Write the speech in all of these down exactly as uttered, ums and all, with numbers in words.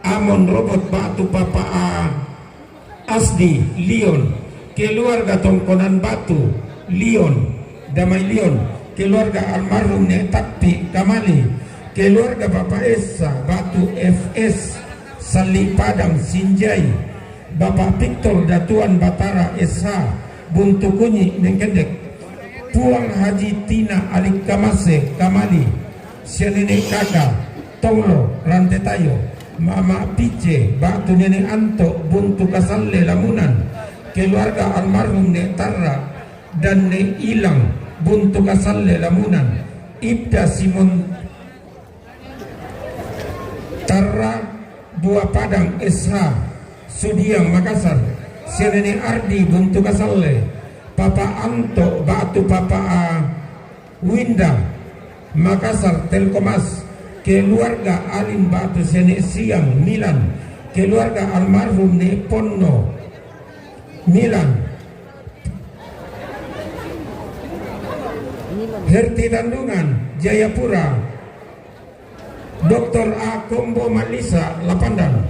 Amon Robot batu Papa A Asdi Lion, keluarga Tongkonan Batu Lion, Damai Lion, keluarga almarhum Nek Tapi Kamali, keluarga Papa Esa Batu F S Sali Padang Sinjai, Bapak Victor Datuan Batara S H Buntu Kunyi Mengkendek, Puang Haji Tina Alik Kamase Kamali, sia nenek kaka Tonglo Rantetayo, Mama Pice Batu, nenek Anto Buntu Kasalle Lamunan, keluarga almarhum Nek Tarra dan Nek Ilang Buntu Kasalle Lamunan, Ibda Simon Tarra Buah Padang S H Sudiang Makassar, sia nenek Ardi Buntu Kasalle, Papa Anto Batu Papa A Winda Makassar Telkomas, keluarga Alin Batu, sia nenek Siang Milan, keluarga almarhum Nek Ponno Milan, Herti Tandungan Jayapura, Doktor A Kombo Malisa Lapandan.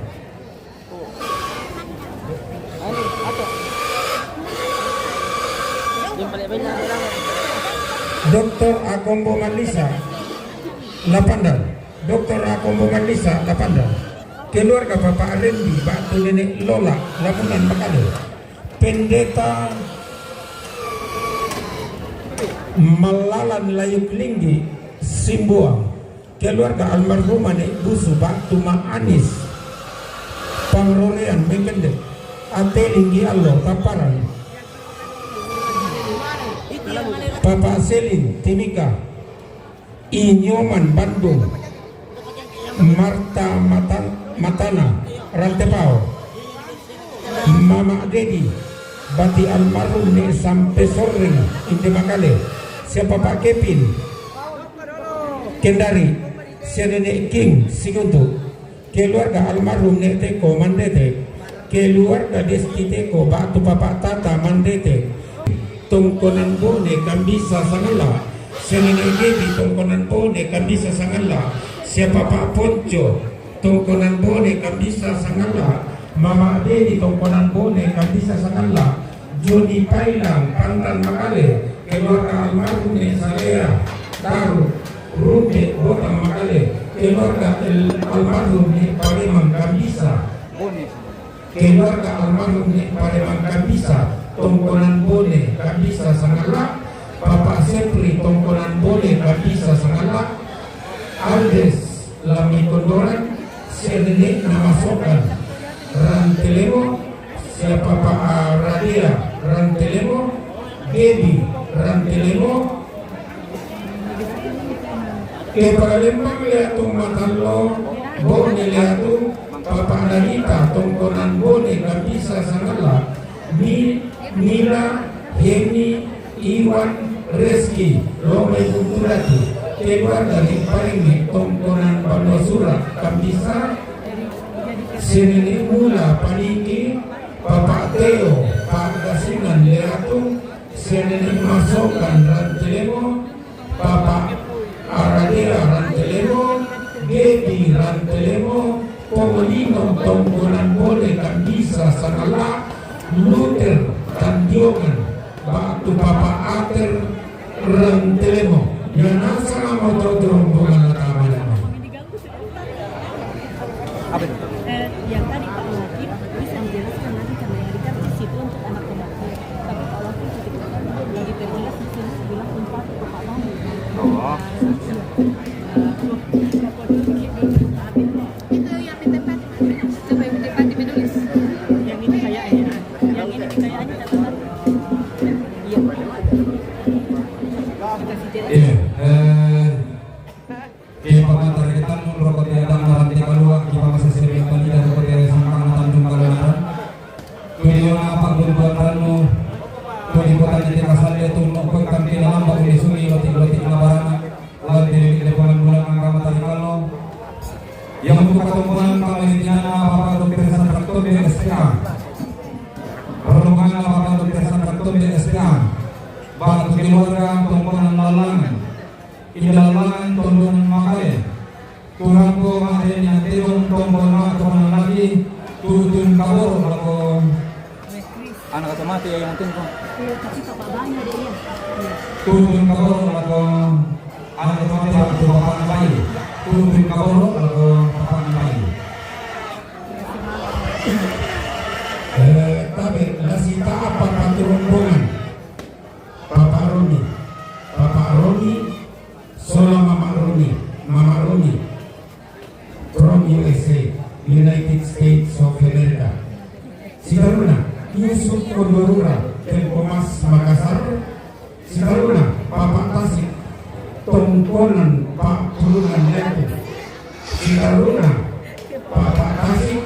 Doktor A Kombo Malisa Lapandan. Doktor A Kombo Malisa Lapandan. Keluarga Papa Rendi Batu, nenek Lola Lamunan Makale. Pendeta Malalan Layuk Linggi Simbuang, keluarga almarhumah Nek Busu Batu Ma Anis Pangrorean Mengkendek, Ate Linggi Allo Taparan, Papa Selin Timika, I Nyoman Bandung, Marta Matan-, Matana Rantepao, Mama Dedi Bati almarhum Nek Sampe Sorring Inde Makale, sia Papa Kepin Kendari, sia nenek King Siguntu, keluarga almarhum Nek Teko Mandete, keluarga Desti Teko Batu Papa Tata Mandete, Tongkonan Bone Kambisa Sangala, sia nenek Gebi Tongkonan Bone Kambisa Sangala, sia Papa Ponco Tongkonan Bone Kambisa Sangala, Mama Dedi Tongkonan Bone Kambisa Sangala, Joni Pailang Pandan Makale, keluarga almarhum Nek Salea Taru Rumbe Botang Makale, keluarga el-, almarhum Nek Pareman Kambisa, keluarga almarhum Nek Pareman Kambisa Tongkonan Bone Kambisa Sangala, Papa Sepri Tongkonan Bone Kambisa Sangala, Aldes Lami Kondoran, sia nenek Namasokan Rantelemo, sia Papa Aradia Rantelemo, Gebi Rantelemo, Kepala Lembang Leatung Matallo Bone Leatung, Papa Ananita Tongkonan Bone Kambisa Sangala, Mi-, Mila, Heni, Iwan, Reski, Lomai Bubulati, keluarga Nek Parimi Tongkonan Banua Sura Kambisa, sia nenek Mula Paniki, Papa Teo Pagasingan Leatung, sia nenek Masokan Rantelemo, Papa Aradea Rantelemo, Gebi Rantelemo, Pongolino Tongkonan Bone Kambisa Sangala, Luther Tandiongan, Batu Papa Ater Rantelemo. Yana sama motor rombongan lata malama. Eh, yang tadi Pak Wakil bisa dijelaskan lagi karena yang dikasih situ untuk anak pembantu. Tapi Pak Wakil sedikit lebih perjelas di sini bilang empat ke Pak Bang. Oh. Itu yang minta empat. Coba yang minta empat di menulis. Yang ini kayaknya. Yang ini kayaknya catatan. Iya. Kasih jelas. Iya, eh, Ki pamata reketanmu roko ti adang marante kalua, ki pamasa sebe atalida roko ti are sangkang tanjung kalua nara. Tuli ona apa guru buat ranu, tuli kota di teka sale tu mokoi kampi na lamba uli sungi loti loti na barana, lati di lepongan bulan angka matali kalo. Yang untuk katongkonan kami di nana Bapak Dokter Sandra Tombe S P A. Rombongan Bapak Dokter Sandra Tombe S P A. Bapak keluarga tongkonan lalangan. Indalangan tongkonan Makale. Turangko made ni antedong tongkonan Tutun kaboro lako anak atau mati ya yang penting kok. Iya, tapi Papa Bani ada, iya. Tutun kaboro lako anak atau mati lako Papa Bani. Tutun kaboro lako Papa Bani. Eh, tapi la si ta'a patu rombongan. Papa Roni. Papa Roni. Sola Mama Roni. Mama Roni. From U S A, United States of America. Si taruna, Yusuf Kondorura, Tempomas Makassar. Si taruna, Papa Tasik, Tongkonan Pak Pulungan Leatu. Si taruna, Papa Tasik,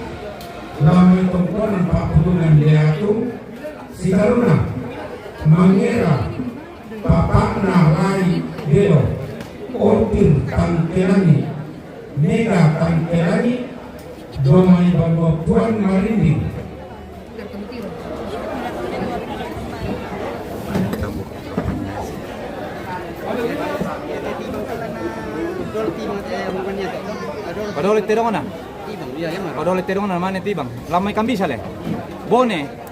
Lamai Tongkonan Pak Pulungan Leatu. Si taruna, Mangera, Papa'na Rai Belo, Otir Tangkelangi, Mega Tangkelangi, Domai Banua Puan Marinding. Padole terongna. Padole terongna mane tibang. Lamai kambisa le. Bone.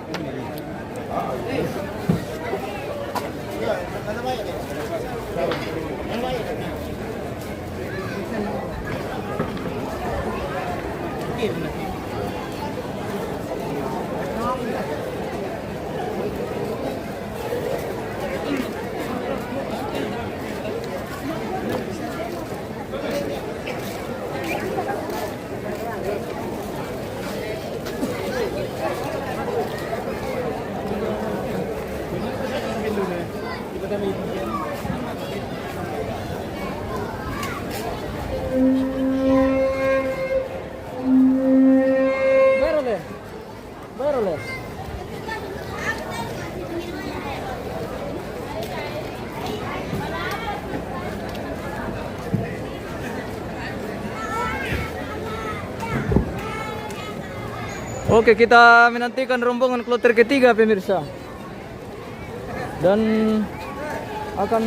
Oke, kita menantikan rombongan kloter ketiga, pemirsa. Dan akan,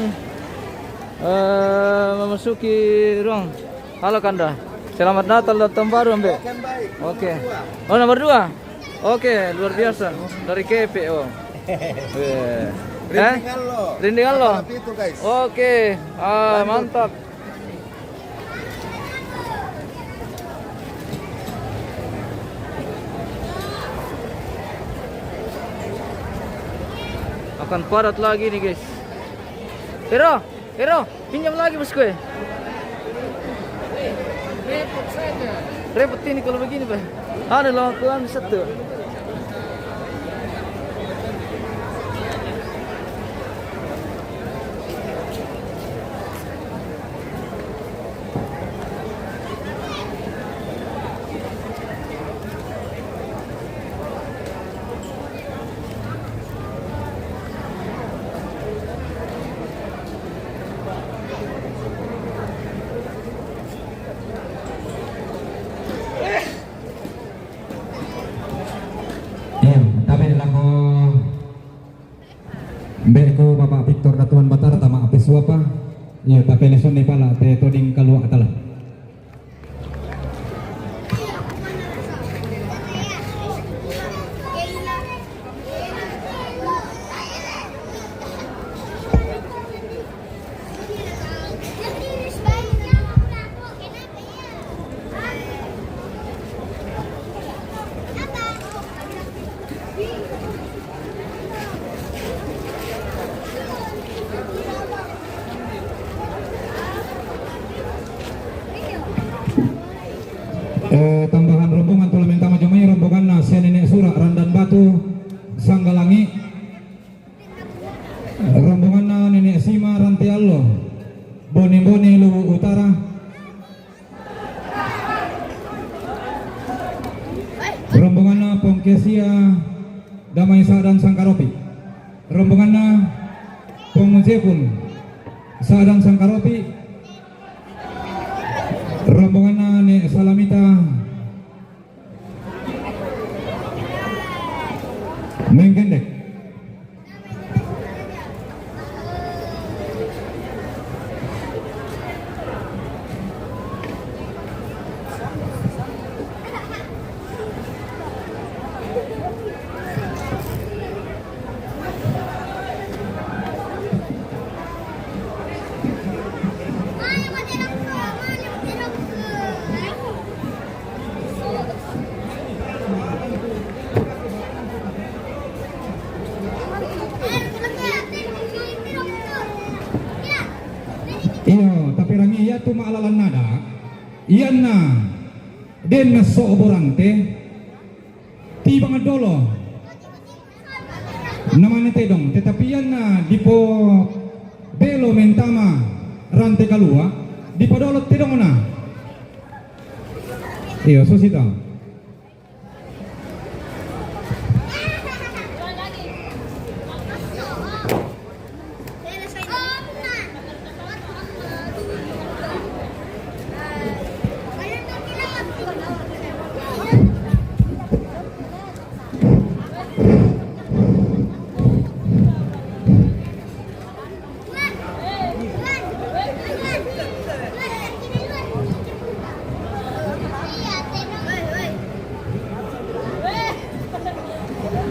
eh, memasuki ruang. Halo, Kanda. Selamat Natal dan Tahun Baru, Ambe. Oke. Oh, nomor dua. Oke, luar biasa. Dari Kepe, oh. Iya. Rinding Allo. Rinding Allo. Oke. Ah, mantap. Akan padat lagi nih, guys. Hero, Hero, pinjam lagi, bosku, eh. Repot ini kalau begini, Pak. Ada lawan satu. Iya, tapi lako. Mbe' ko Bapak Victor Datuan Batara tama ape suapa? Iyo, tapeleson ni pala te toding kalua' atala. Eh, tambahan rombongan tu la mentama jomai, rombonganna sia Nenek Sura, Randan Batu, Sanggalangi. Rombonganna Nenek Sima, Ranti Allo, Bone-Bone, Luwu Utara. Rombonganna Pongkesia Damai Sa'dan Sangkaropi. Rombonganna Pongujepun Sa'dan Sangkaropi. Rombonganna Nek Salamita Menggendek. Iyanna den na so borante, tibang dolo. Namane tedong, tetapi iyanna dipo belo mentama rante kalua, dipadolo tedongna. Iyo, susito.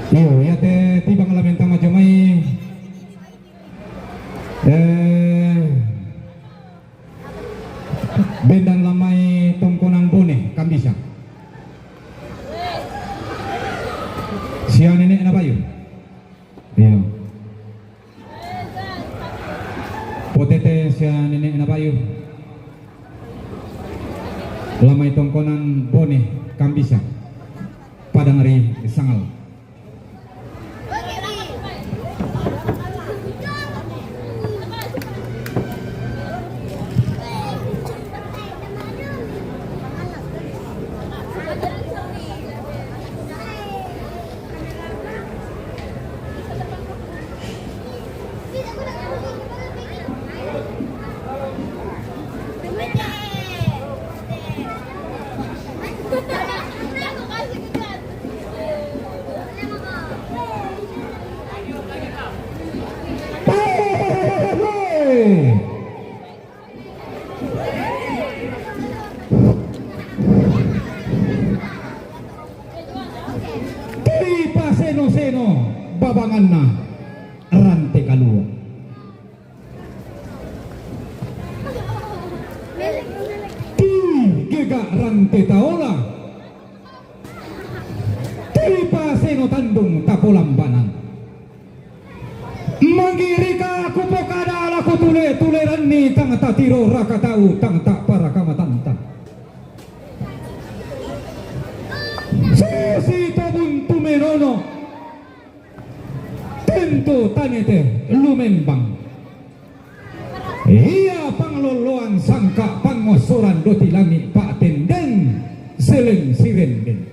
Iyo, iya te tibang la mentama jomai. Eh, bendan la mai tongkonan Bone, Kambisa. Sia nenekna Bayu. Iyo. Potete sia nenekna Bayu. La mai tongkonan Bone, Kambisa. Padang ri Sangal. Ti paseno-seno babanganna rante kalua. Ti gega rante taola. Ti paseno tandung takolambanan. Manggirika kupokada lako tule-tuleranni tang tatiro raka tau tang taparaka matanta. Susi to buntu menono. Tento tanete lumembang. Ia pangloloan sangka pangosoran doti langi patendeng seleng sirendeng.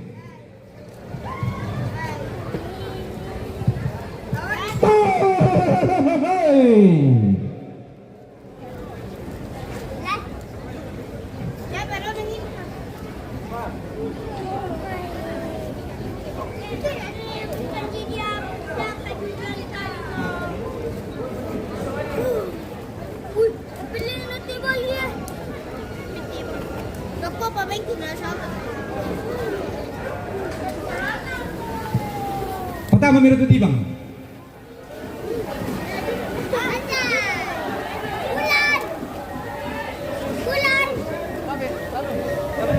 Pertama, mira tu tibang.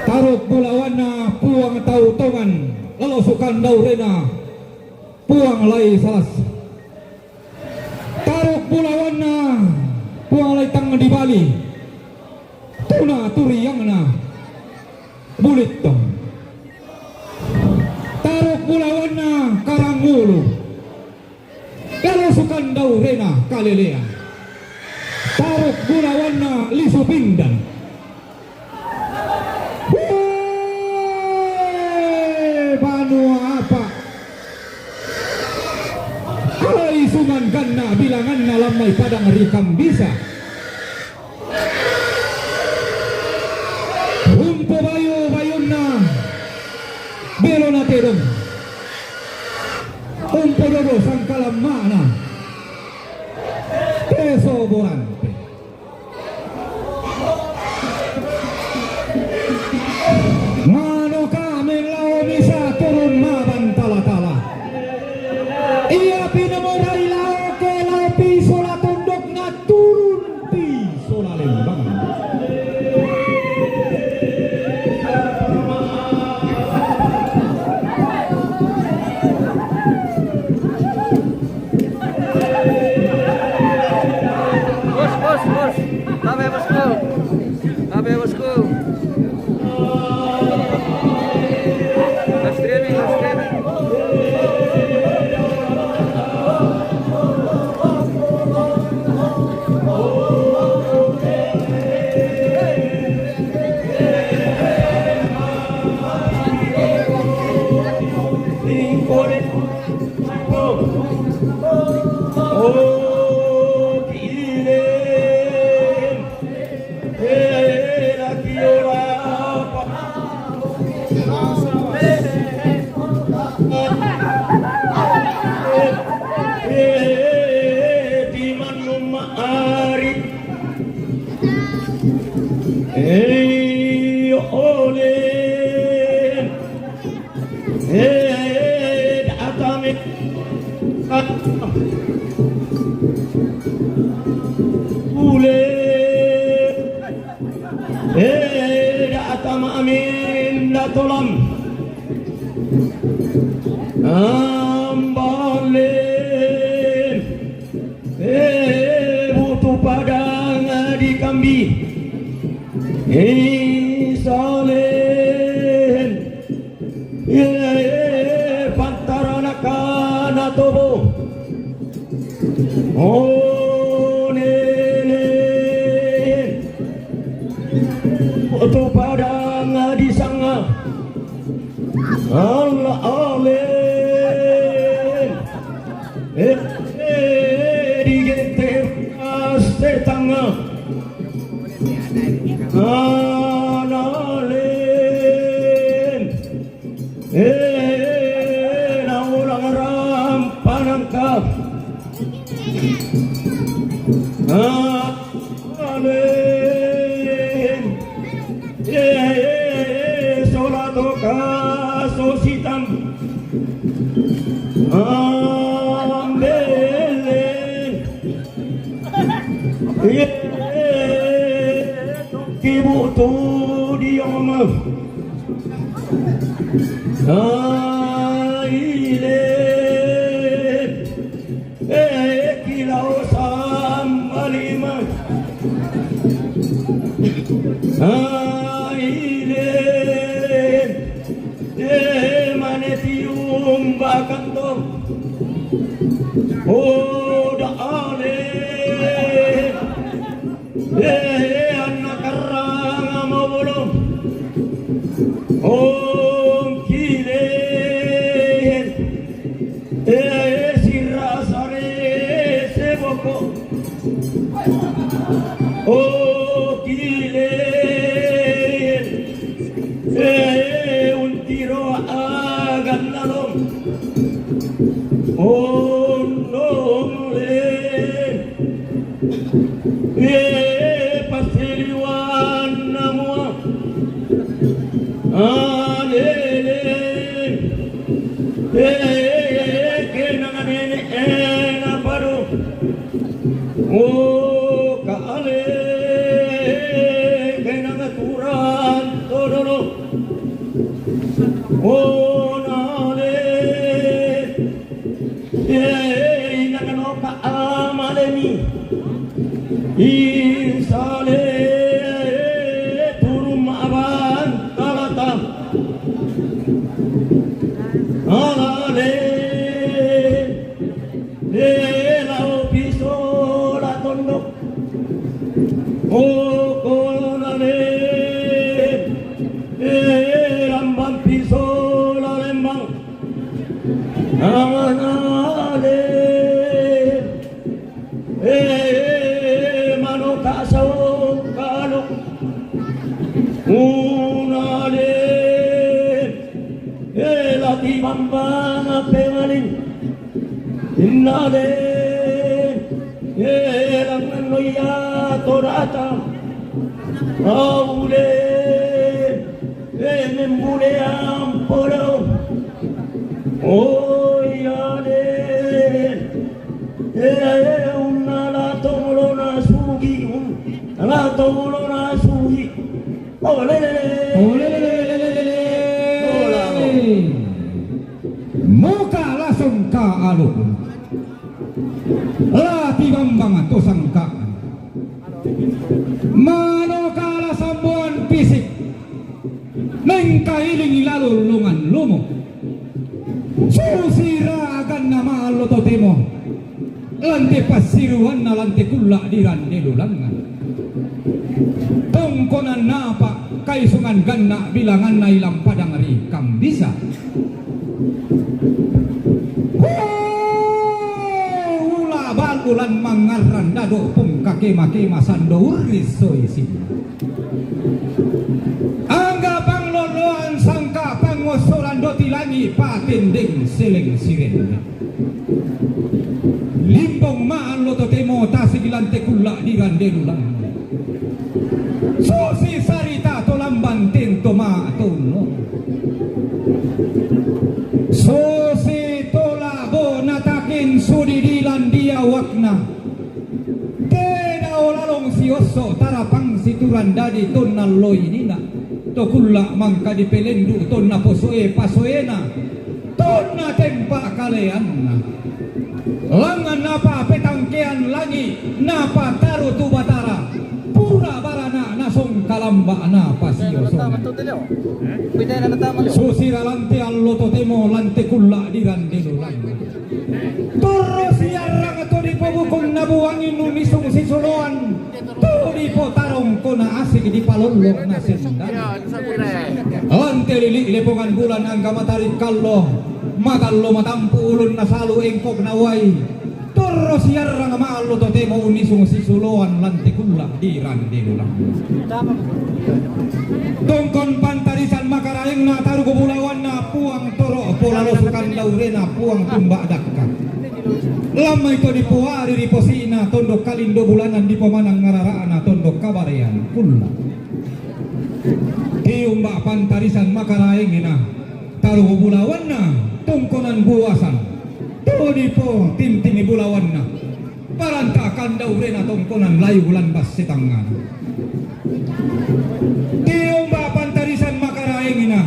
Taruk bulawanna Puang Tau Tongan, lalo sukan daurena Puang Lai Salas. Taruk bulawanna Puang Lai Tang di Bali. Tuna turiangna Bulittong. Taruk bulawanna Karangulu. Kalusukan daurena Kalelean. Taruk bulawanna Lisu Pindan. Wee, banua apa? Alai suman ganna bilanganna la mai padang ri Kambisa. Umpobayu-bayunna belona tedong. Umpododo sangkalammana. Tesoborante. Manoka melao misa turun maban tala-tala. Ia pinamorai lao ke lao pisola tondokna turun pisola lembang. Bos, bos, bos. Tabe, bosku. Tabe, bosku. Tolam. Ambalen. Eh, butu padang di kambi. Isalen. Eh, pantarana kana tobo. Onelen. Butu padang di sanga. Ala alen. Eh, eh, di genter setanga. Ala alen. Eh, na ulang rampanangka. Ala alen. Eh, sola toka sositam. Ambelen. Eh, kibu tu dioma. Ailen. Eh, kilau sambalima. Aile. Eh, manetium bakando. Oda ale. Eh, anna karranga mobolo. Ongkile. Eh, sirasare seboko. Ongkile. Eh, untiro agannalo. Onole. Eh, pasiliwan namua. Alele. Eh, kenangan nenek, eh, napado. Oh, kaale. Kenangan turang todolo. Oh, nale. Eh, inanganoka amalemi. Isale turum aban talata. Alale. Eh, lau piso la tondok. Oh, kolale. Eh, lambang piso la lembang. Anganale. Eh, manoka saoka anu. Unale. Eh, lati bambang pengaling. Innale. Eh, langan noya torata. Aule. Eh, membulean polo. Oh, iyale. Eh, unna la tongolona sugi, unna la tongolona sugi. Olele. Olele. Moka lasong ka alukun. Lati bambang to sangka. Manoka la sambuan pisik. Mengkailing lalu lungan lumo. Susi raganna maallo totemo. Lante passiruanna lante kulla di rande lulangan. Tongkonan napa kaisungan ganna bilanganna ilang padang ri kambisa. Huu, ula balulan mangarran dado pungka kema-kema sando urris so isinna. Angga pangloloan sangka pangossoran doti langi patendeng seleng sirendeng. Limbong maallo totemo tasik lante kulla di rande lulang. Susi sarita to lamban tento ma'tonno. Susi to labo natakin sudi dilan diawakna. Te dao lalong siosso tarapang situran dadi tonna loinina. To kulla' mangka dipelendu' tonna posoe pasoena, tonna tempa' kaleanna. Langngan napa petangkean langi', napa taru tu batara, pura barana nasongka lamba' napa siosona. Susira lan te allo totemo lan te kulla' dirande lulangngan. Torro siarrang to dipobukunna buangin unnisung sisoloan, to dipotarongkona asik dipalollo'na sendana. Lan te lili' lepongan bulan angka matarik kallo, matallo matampu' ulunna salu engkokna uai. Torro siarrang ma'allo totemo unnisung sisoloan lan te kulla' dirande lulang. Tongkon pantarisan makaraengna taruku bulawanna Puang toro' polalosukan daurena Puang tumba' dakka. Lammai to dipoari ri posi'na tondok kalindo bulanan dipomanang ngarara'na tondok kabarean kulla'. Tiumba' pantarisan makaraengna taruku bulawanna tongkonan buasan. To dipotintingi bulawanna. Parantakan daurena tongkonan layu lan basse tangngana. Tiumba' pantarisan makaraengna.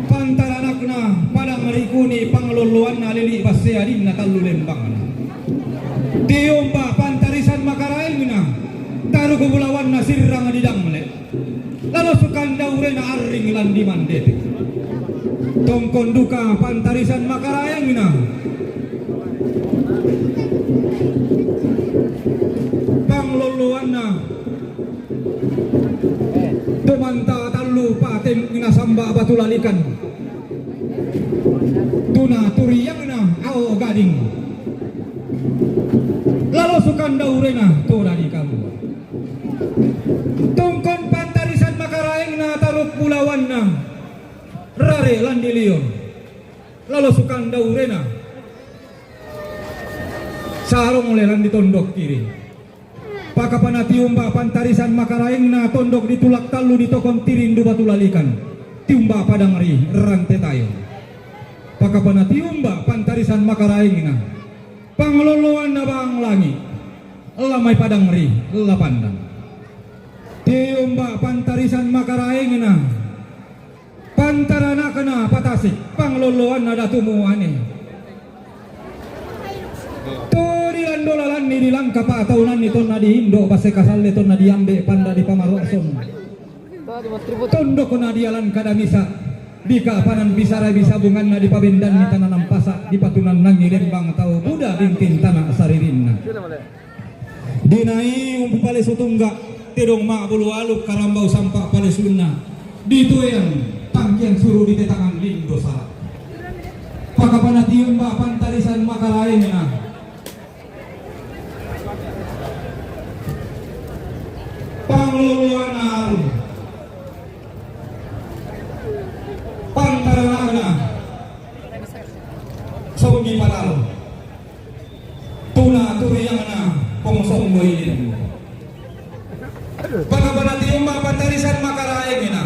Pantaranakna padang ri kuni' panglolloanna lili' basse adinna tallu lembangna. Tiumba' pantarisan makaraengna. Taruku bulawanna sirrang didangle. Lalosukan daurena arring lan dimandete. Tongkon duka pantarisan makaraengna. Panglolloanna tumanta tallu paten nasamba batu lalikan. Tuna turiangna ao gading. Lalosukan daurena to dadi kalua. Tongkon pantarisan makaraengna taruk bulawanna rare lan dilion. Lalosukan daurena sarong le lan ditondok kiri. Pakapana tiumba' pantarisan makaraengna tondok ditulak tallu ditokon tirindu batu lalikan. Tiumba' padang ri rante tayo. Pakapana tiumba' pantarisan makaraengna. Panglolloanna bang langi', ella mai padang ri, ella pandang. Tiumba' pantarisan makaraengna, pantaranakna patasik, panglolloanna datu muane. Tu dilandola lanni dilangka pa'taunanni tonna diindo' basse kasalle tonna diambe' panda dipamaro'son. Tondokna dialan kada misa', bika panan bisara bisa bunganna dipabendanni tana nampasa', dipatunannangi lembang tau buda bingking tana saririnna. Dinai umpupalesu tungga', tedong ma'bulu aluk karambau sampa' palesunna, dituean tangkian suru' ditetangan lindo sara'. Pakapana tiumba' pantarisan makaraengna. Pangloloanna arung. Pantaranakna. Songgi palalo. Tuna turiangna pong songgo ilin. Bana-bana tiumba' pantarisan makaraengna.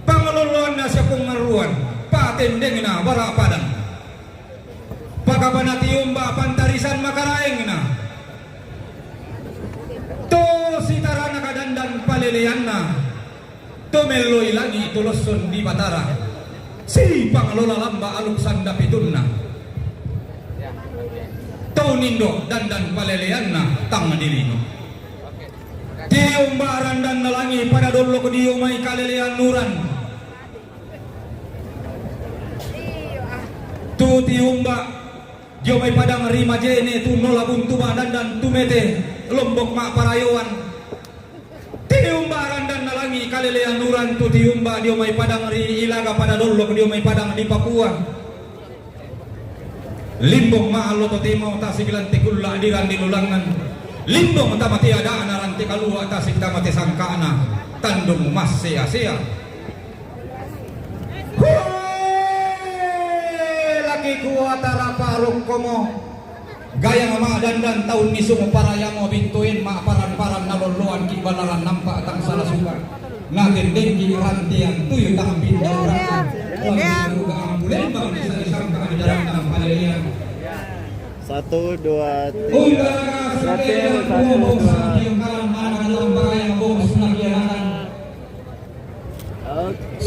Pangloloanna sia pongngarruan. Patendengna bara' padang. Pakapana tiumba' pantarisan makaraengna. To sitaranaka dandan paleleanna. To melloi langi' to losson di Batara. Sipanglola lamba' aluk sanda pitunna. To nindo' dandan paleleanna tang dilino. Tiumba' randanna langi' pada dollok dio mai kalelean uran. Tu tiumba' dio mai padang ri Majene tu nola buntu ma'dandan tu mete Lombok ma'parayoan. Tiumba' randanna langi' kalelean uran tu tiumba' dio mai padang ri Ilaga pada dollok dio mai padang di Papua. Limbong ma'allo totemo tasik lan te kulla' di rande lulangngan. Limbong tamate ada'na rante kalua' tasik tamate sangka'na tandung massea-sea. Hoe, laki kuatara parokkomo. Gayang ma'dandan taun nisung parayamo bintoen ma'paran-paran nalolloanki' ballaran nampa' tang sala suka. Natendengki' rantean tuyu tang pindaura'an. Lalu suruga ambu lembang bisa disangka di dalam palelean. Satu, dua, tiga. Uy, garaga sante dan kuo bongsa kiangkalan anak dalam parayang bongsa kiangkalan.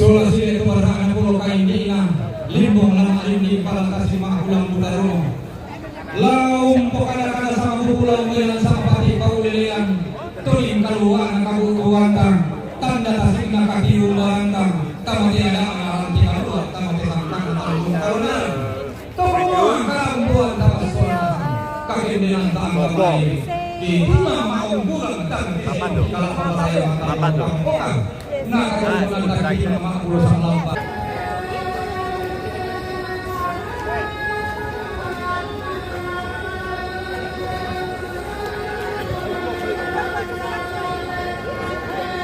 Pula sile tu barana pulo kaindi'na, limbong lan alimbi pala kasi ma'ulang budarono. Lao umpokada-kada sama buku lao mailan sama pati paulelean, tuli kalua'na kabu'buanta, tanda tasi'na katiumbaranta, tama te ada'na lanti kalua, tama te sangka'na tanggung kalua'na. Tomua kalambuan tapassuanna, kakendenan tangga mai, di tuna maunggulan tangkisi kala'basaya mata kampongan, na kalambuan tangkisi ma'urusan lampa.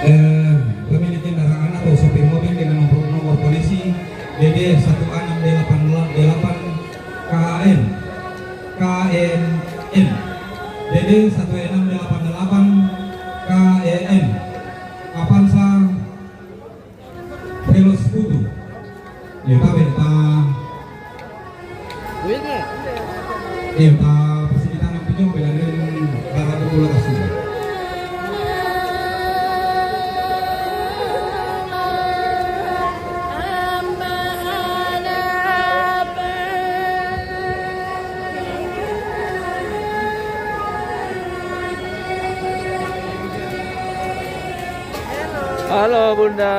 Eh, pemilik kendaraan atau sopir mobil dengan nomor, nomor polisi D D satu enam delapan delapan K N, K N N, D D satu enam delapan delapan K N N, Avanza Veloz Futu. Ya, tapi ta, ya, ta, persikitan yang punya belanin barang populer asli. Halo, Bunda.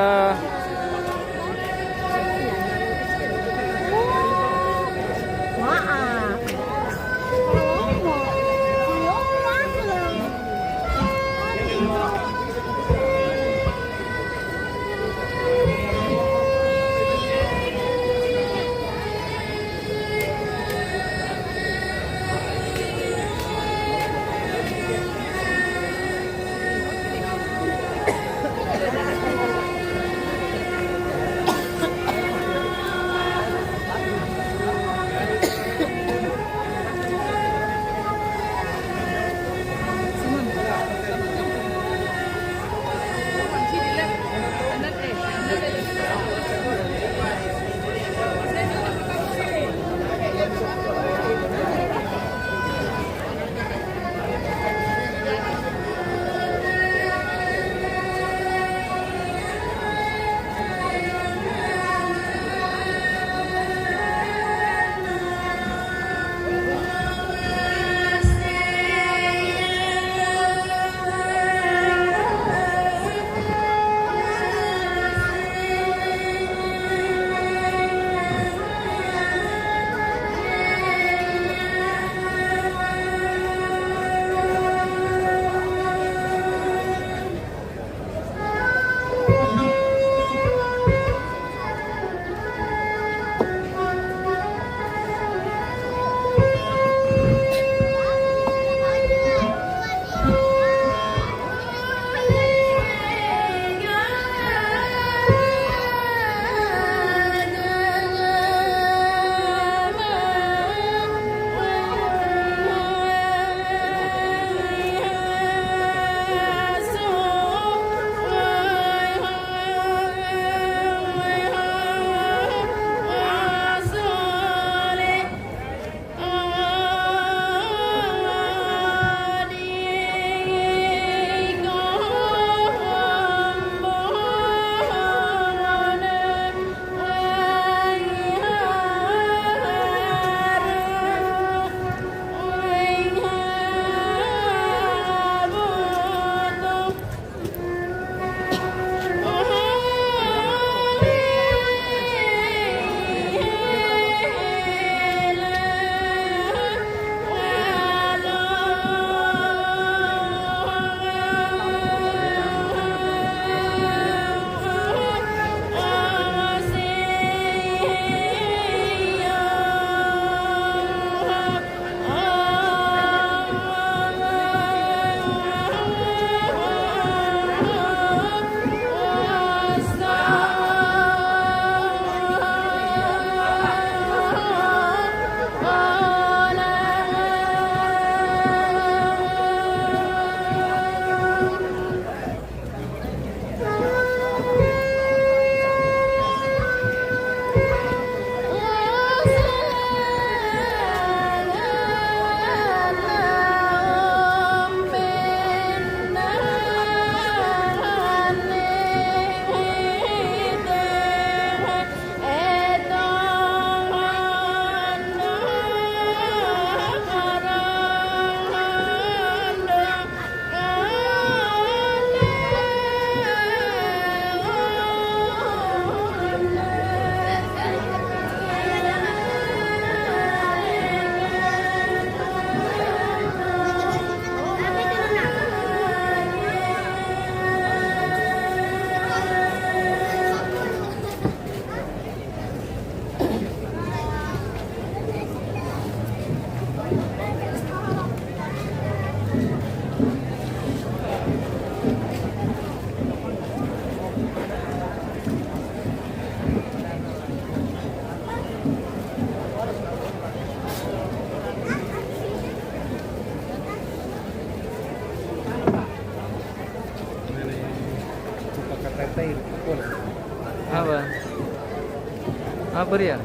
Apa dia?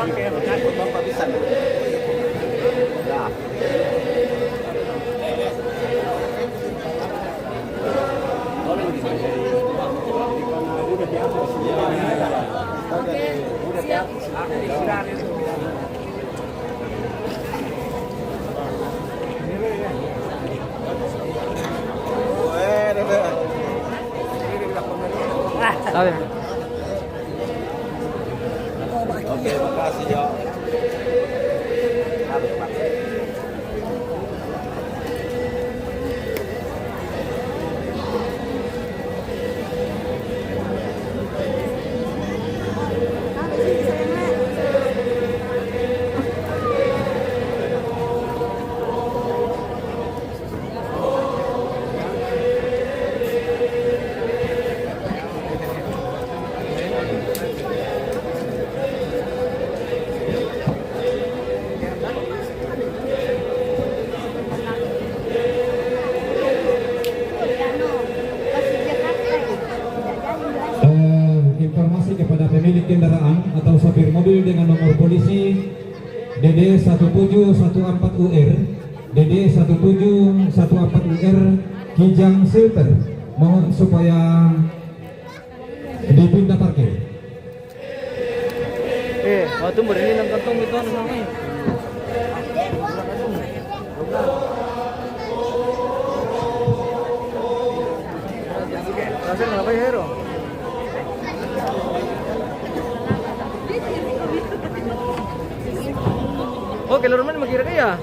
Oke, makasih Bapak bisa. Ya. Oke, siap. Sabe. Oke, makasih, yo. Eh, informasi kepada pemilik kendaraan atau sopir mobil dengan nomor polisi D D satu tujuh satu empat U R, D D satu tujuh satu empat U R, Kijang Shelter. Mohon supaya dipindah parkir. Eh, waktu berdiri nang kantong itu anu namanya. Rasa nggak apa ya, Hero? Oh, keluar mana mau kira ya?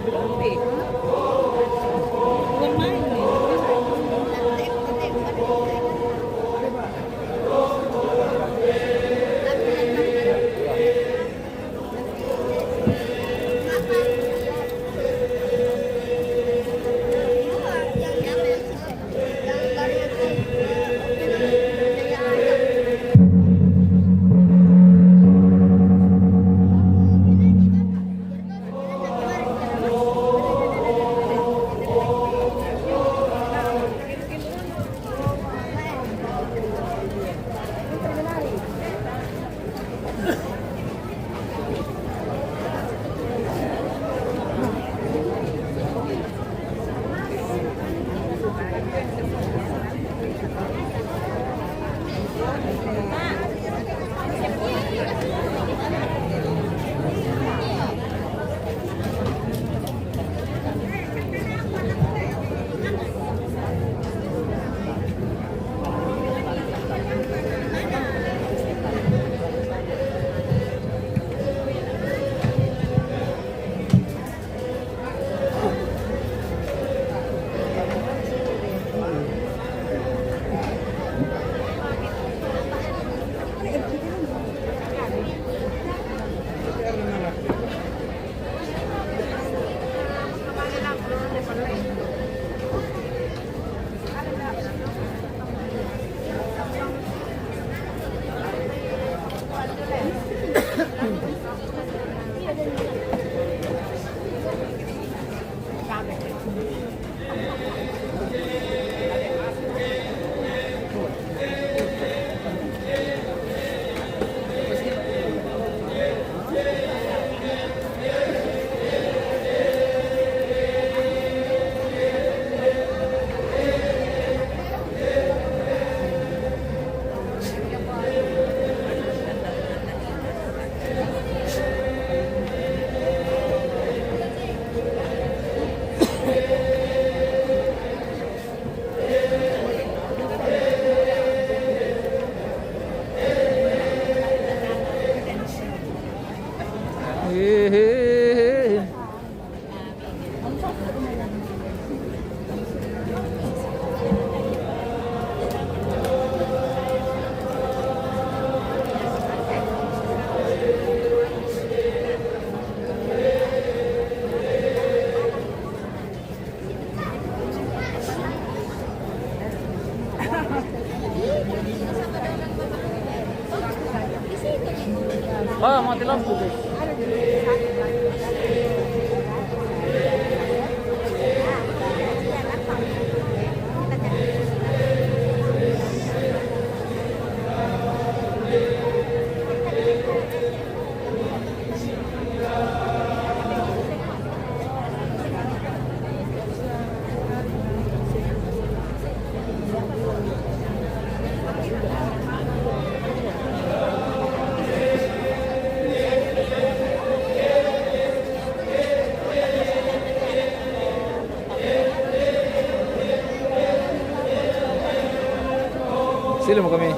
Ah, mati lampu, guys. Sila mo kami.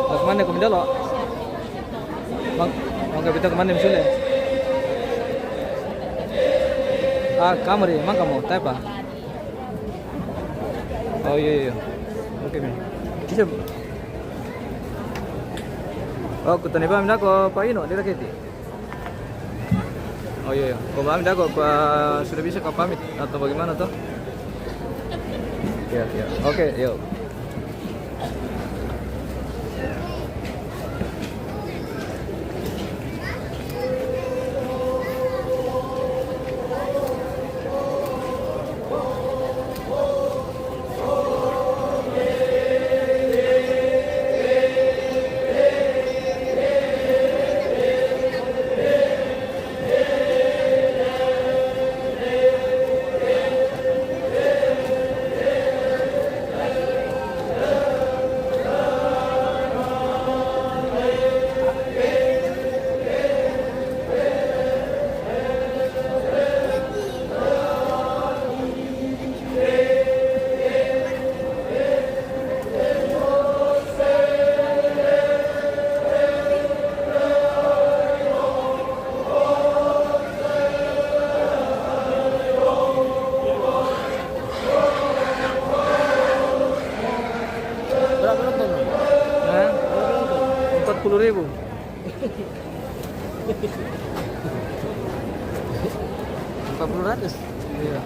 Mas mana kami dalo? Mang, mang kapita kemana misalnya? Ah, kamari, mang kamu, type ah? Oh, iya, iya. Oke, mi. Bisa. Oh, kutani ba, mina ko pa ino, dia kiti. Oh, iya, iya. Ko ba, mina ko pa, sudah bisa ka pamit atau bagaimana tuh? Iya, iya. Oke, yuk. Berapa nonton? Hah? Berapa nonton? Empat puluh ribu. Empat puluh ratus. Iya.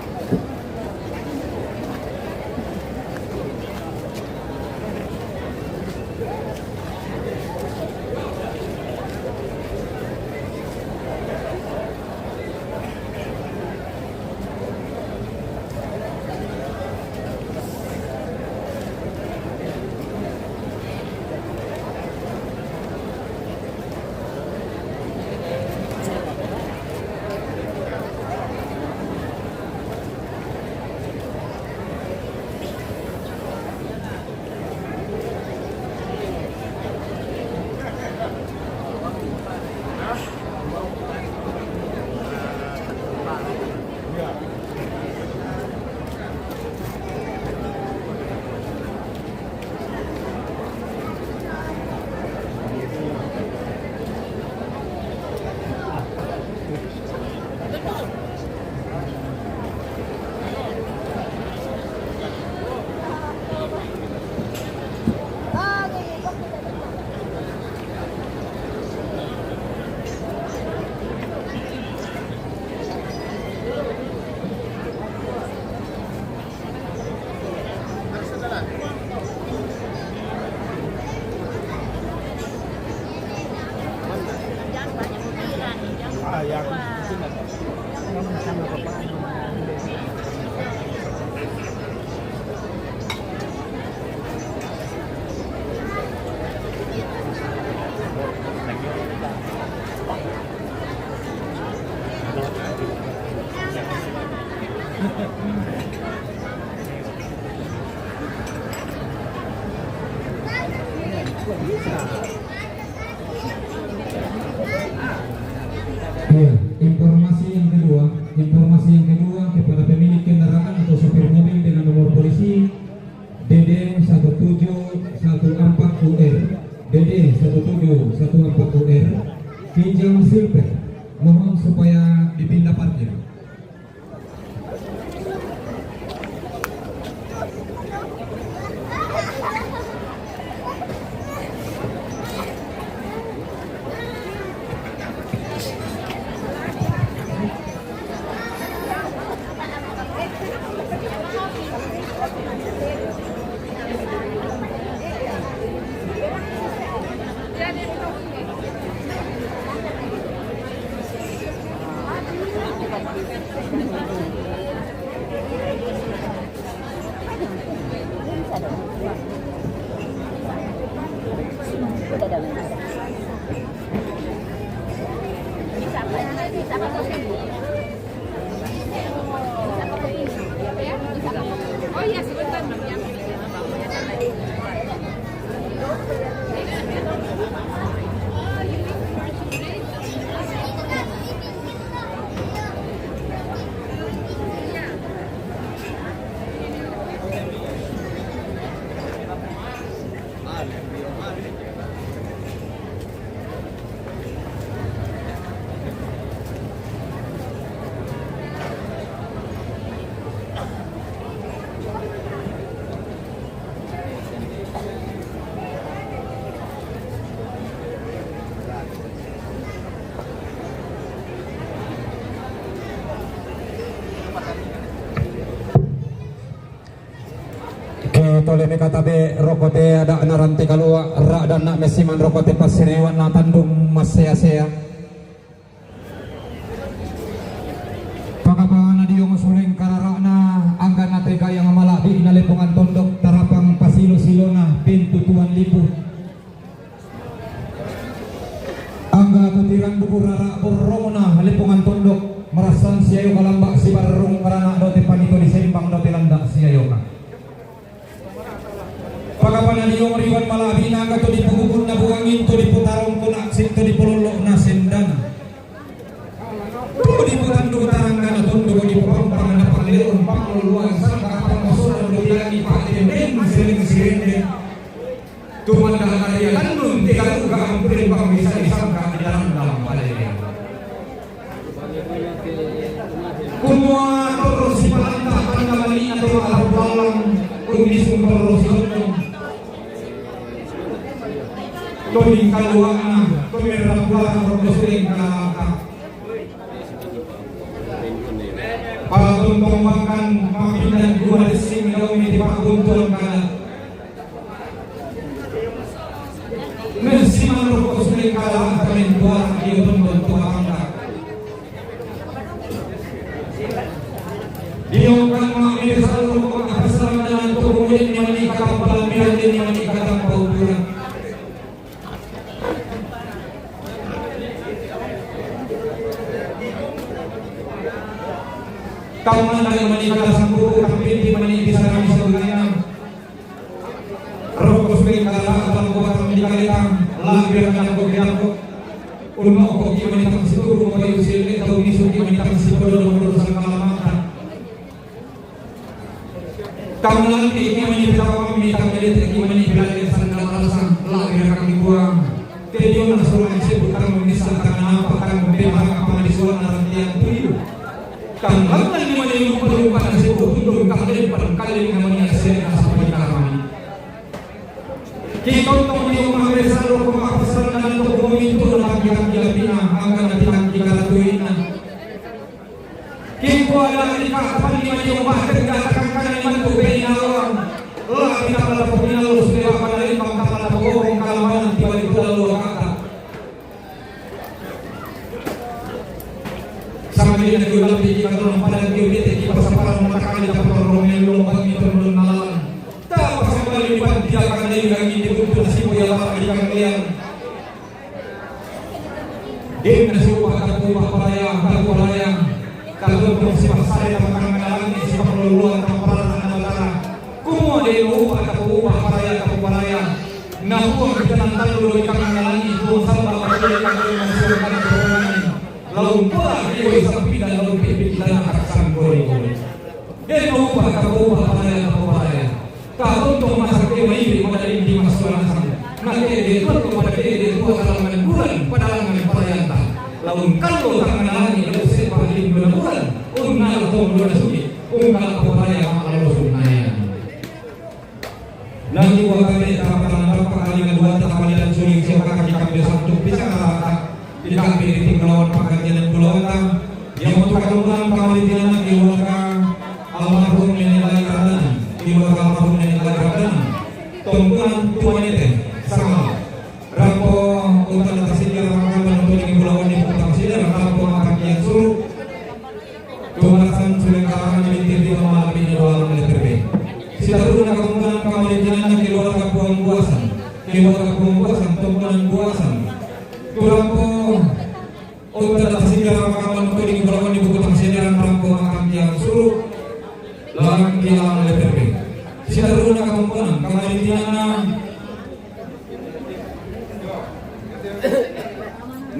Iya, informasi yang kedua, informasi yang kedua kepada pemilik kendaraan atau sopir mobil dengan nomor polisi D D satu tujuh satu empat U R, D D satu tujuh satu empat U R, Kinjam Silver, mohon supaya dipindah Ke tole me katabe rokote ada na rante kalua, ra dana mesiman rokote pasiriwan na tandung masea-sea. Pakapana diong suleng kararana, angga na tega yang malabi na lepongan tondok, tarapang pasilo-silona pintu tuan lipu. Angga tutiran duku rara borrongona lepongan tondok, marasan siayo kalamba sibarrung karana dote panito di sembang dote landa siayo ka. Pakapana diong riwan malabina angga to dipugukun na buangin to diputarong kuna sin to dipololo na sendana. To diputandu tarangga na tondo dipupampang na pangleon pangluluan sangka pangosonan do dilangi pake dendeng seleng sirenden. Tuman dalam arya tandun tiga tuga ampun pang bisa disangka di dalam dalam palele. Kumua torro si palanta tanda mani atau alam balang kumisung torro si tondong. Toding kaluana, tomerra kuara torro suling kalaka. Pala tontong makan mapindan dua desing daun di pakuntuan kana. Nasiman rokok suling kalah paling dua iyo tondon tua pangka. Diyokan ma mesa rokok apa selama dengan tubuh ini mani kata pala miran ini mani kata pauturan. Taman dari mani kata sanggup tapi di mani bisa kami sebenarnya. Rokos pe kala atau ko batang di kalitang, lagi akan ko kidangko. Unno ko ki manitang si turu ko bayu sile tau misu ki manitang si podo nomor sangkala mata. Tang lanti ki mani pitawa mi tang lete ki mani bilale sangkala alasang, lagi akan dibuang. Tedion na sulang si butang misa tang apa tang bema apa di suara rantian tuyu. Tanggalan ni mani lupa-lupa na si butang tang lempan kali ni mani asli na sa pagkakami. Kitontong ni umang resalo ko makapasalan na to ko minto na pagkakami na angka na pinagkikaratuin na. Kiko ada ni kapan ni mani umang tergatakan ka na ni mantu pe inawang. La kita pala po pinalo sude pa na limbang ka pala po kong kalamanan tiwali ko lalo kata. Sama dia nak jual beli kita tu nampak dan dia dia kita pasal para mata kali dapat orang yang lompat itu belum nalar. Tak pasal balik di panti akan dari kami di buku nasi boya lah di kalian. Dia nasi ubah tak ubah paraya, tak ubah paraya. Tak berhubung si pasal yang makan malam ni si perlu luar tak parah tak parah. Kumua de upa tapu upa paraya tapu paraya. Na upa kita nang talu do ikang ngalani upa samba upa ikang do masuk kan pertanyaan. Lalu pula iwa isang pindah lalu pipi kita na taksan gori gori. De upa tapu upa paraya tapu paraya. Tahu tu masa ke mai pada di masuk langsung. Na ke de tu pada ke de tu kalangan bulan pada langan paraya ta. Lalu kalau tak ngalani lalu sepa di bulan bulan. Ungal tu bulan suci. Ungkal ko paraya makalusun na yan. Nang iwa kami ta patangan pakali nga duwa ta kapalian suling siya kakaki kami santuk pisakarata. Di kami di Pagadian Pulawan ta. Yang untuk kalungan kami di anak iwa ka almarhum Nene Lai Kardanan. Iwa ka almarhum Nene Lai Kardanan. Tongkunan tuan ete sama. Rampo utan ta sila rampo utan tuan Pulawan di Putang sila rampo makan kian suru. Keluarga Pungguasan, Tongkonan Buasan. Tu rampo unta' na tasikira' makaman tuding bulawan di buku tangsideran rampo ma'tangkiyan suru' lalang kilang leperbe. Sitaru'na katongkonan kamarintinanna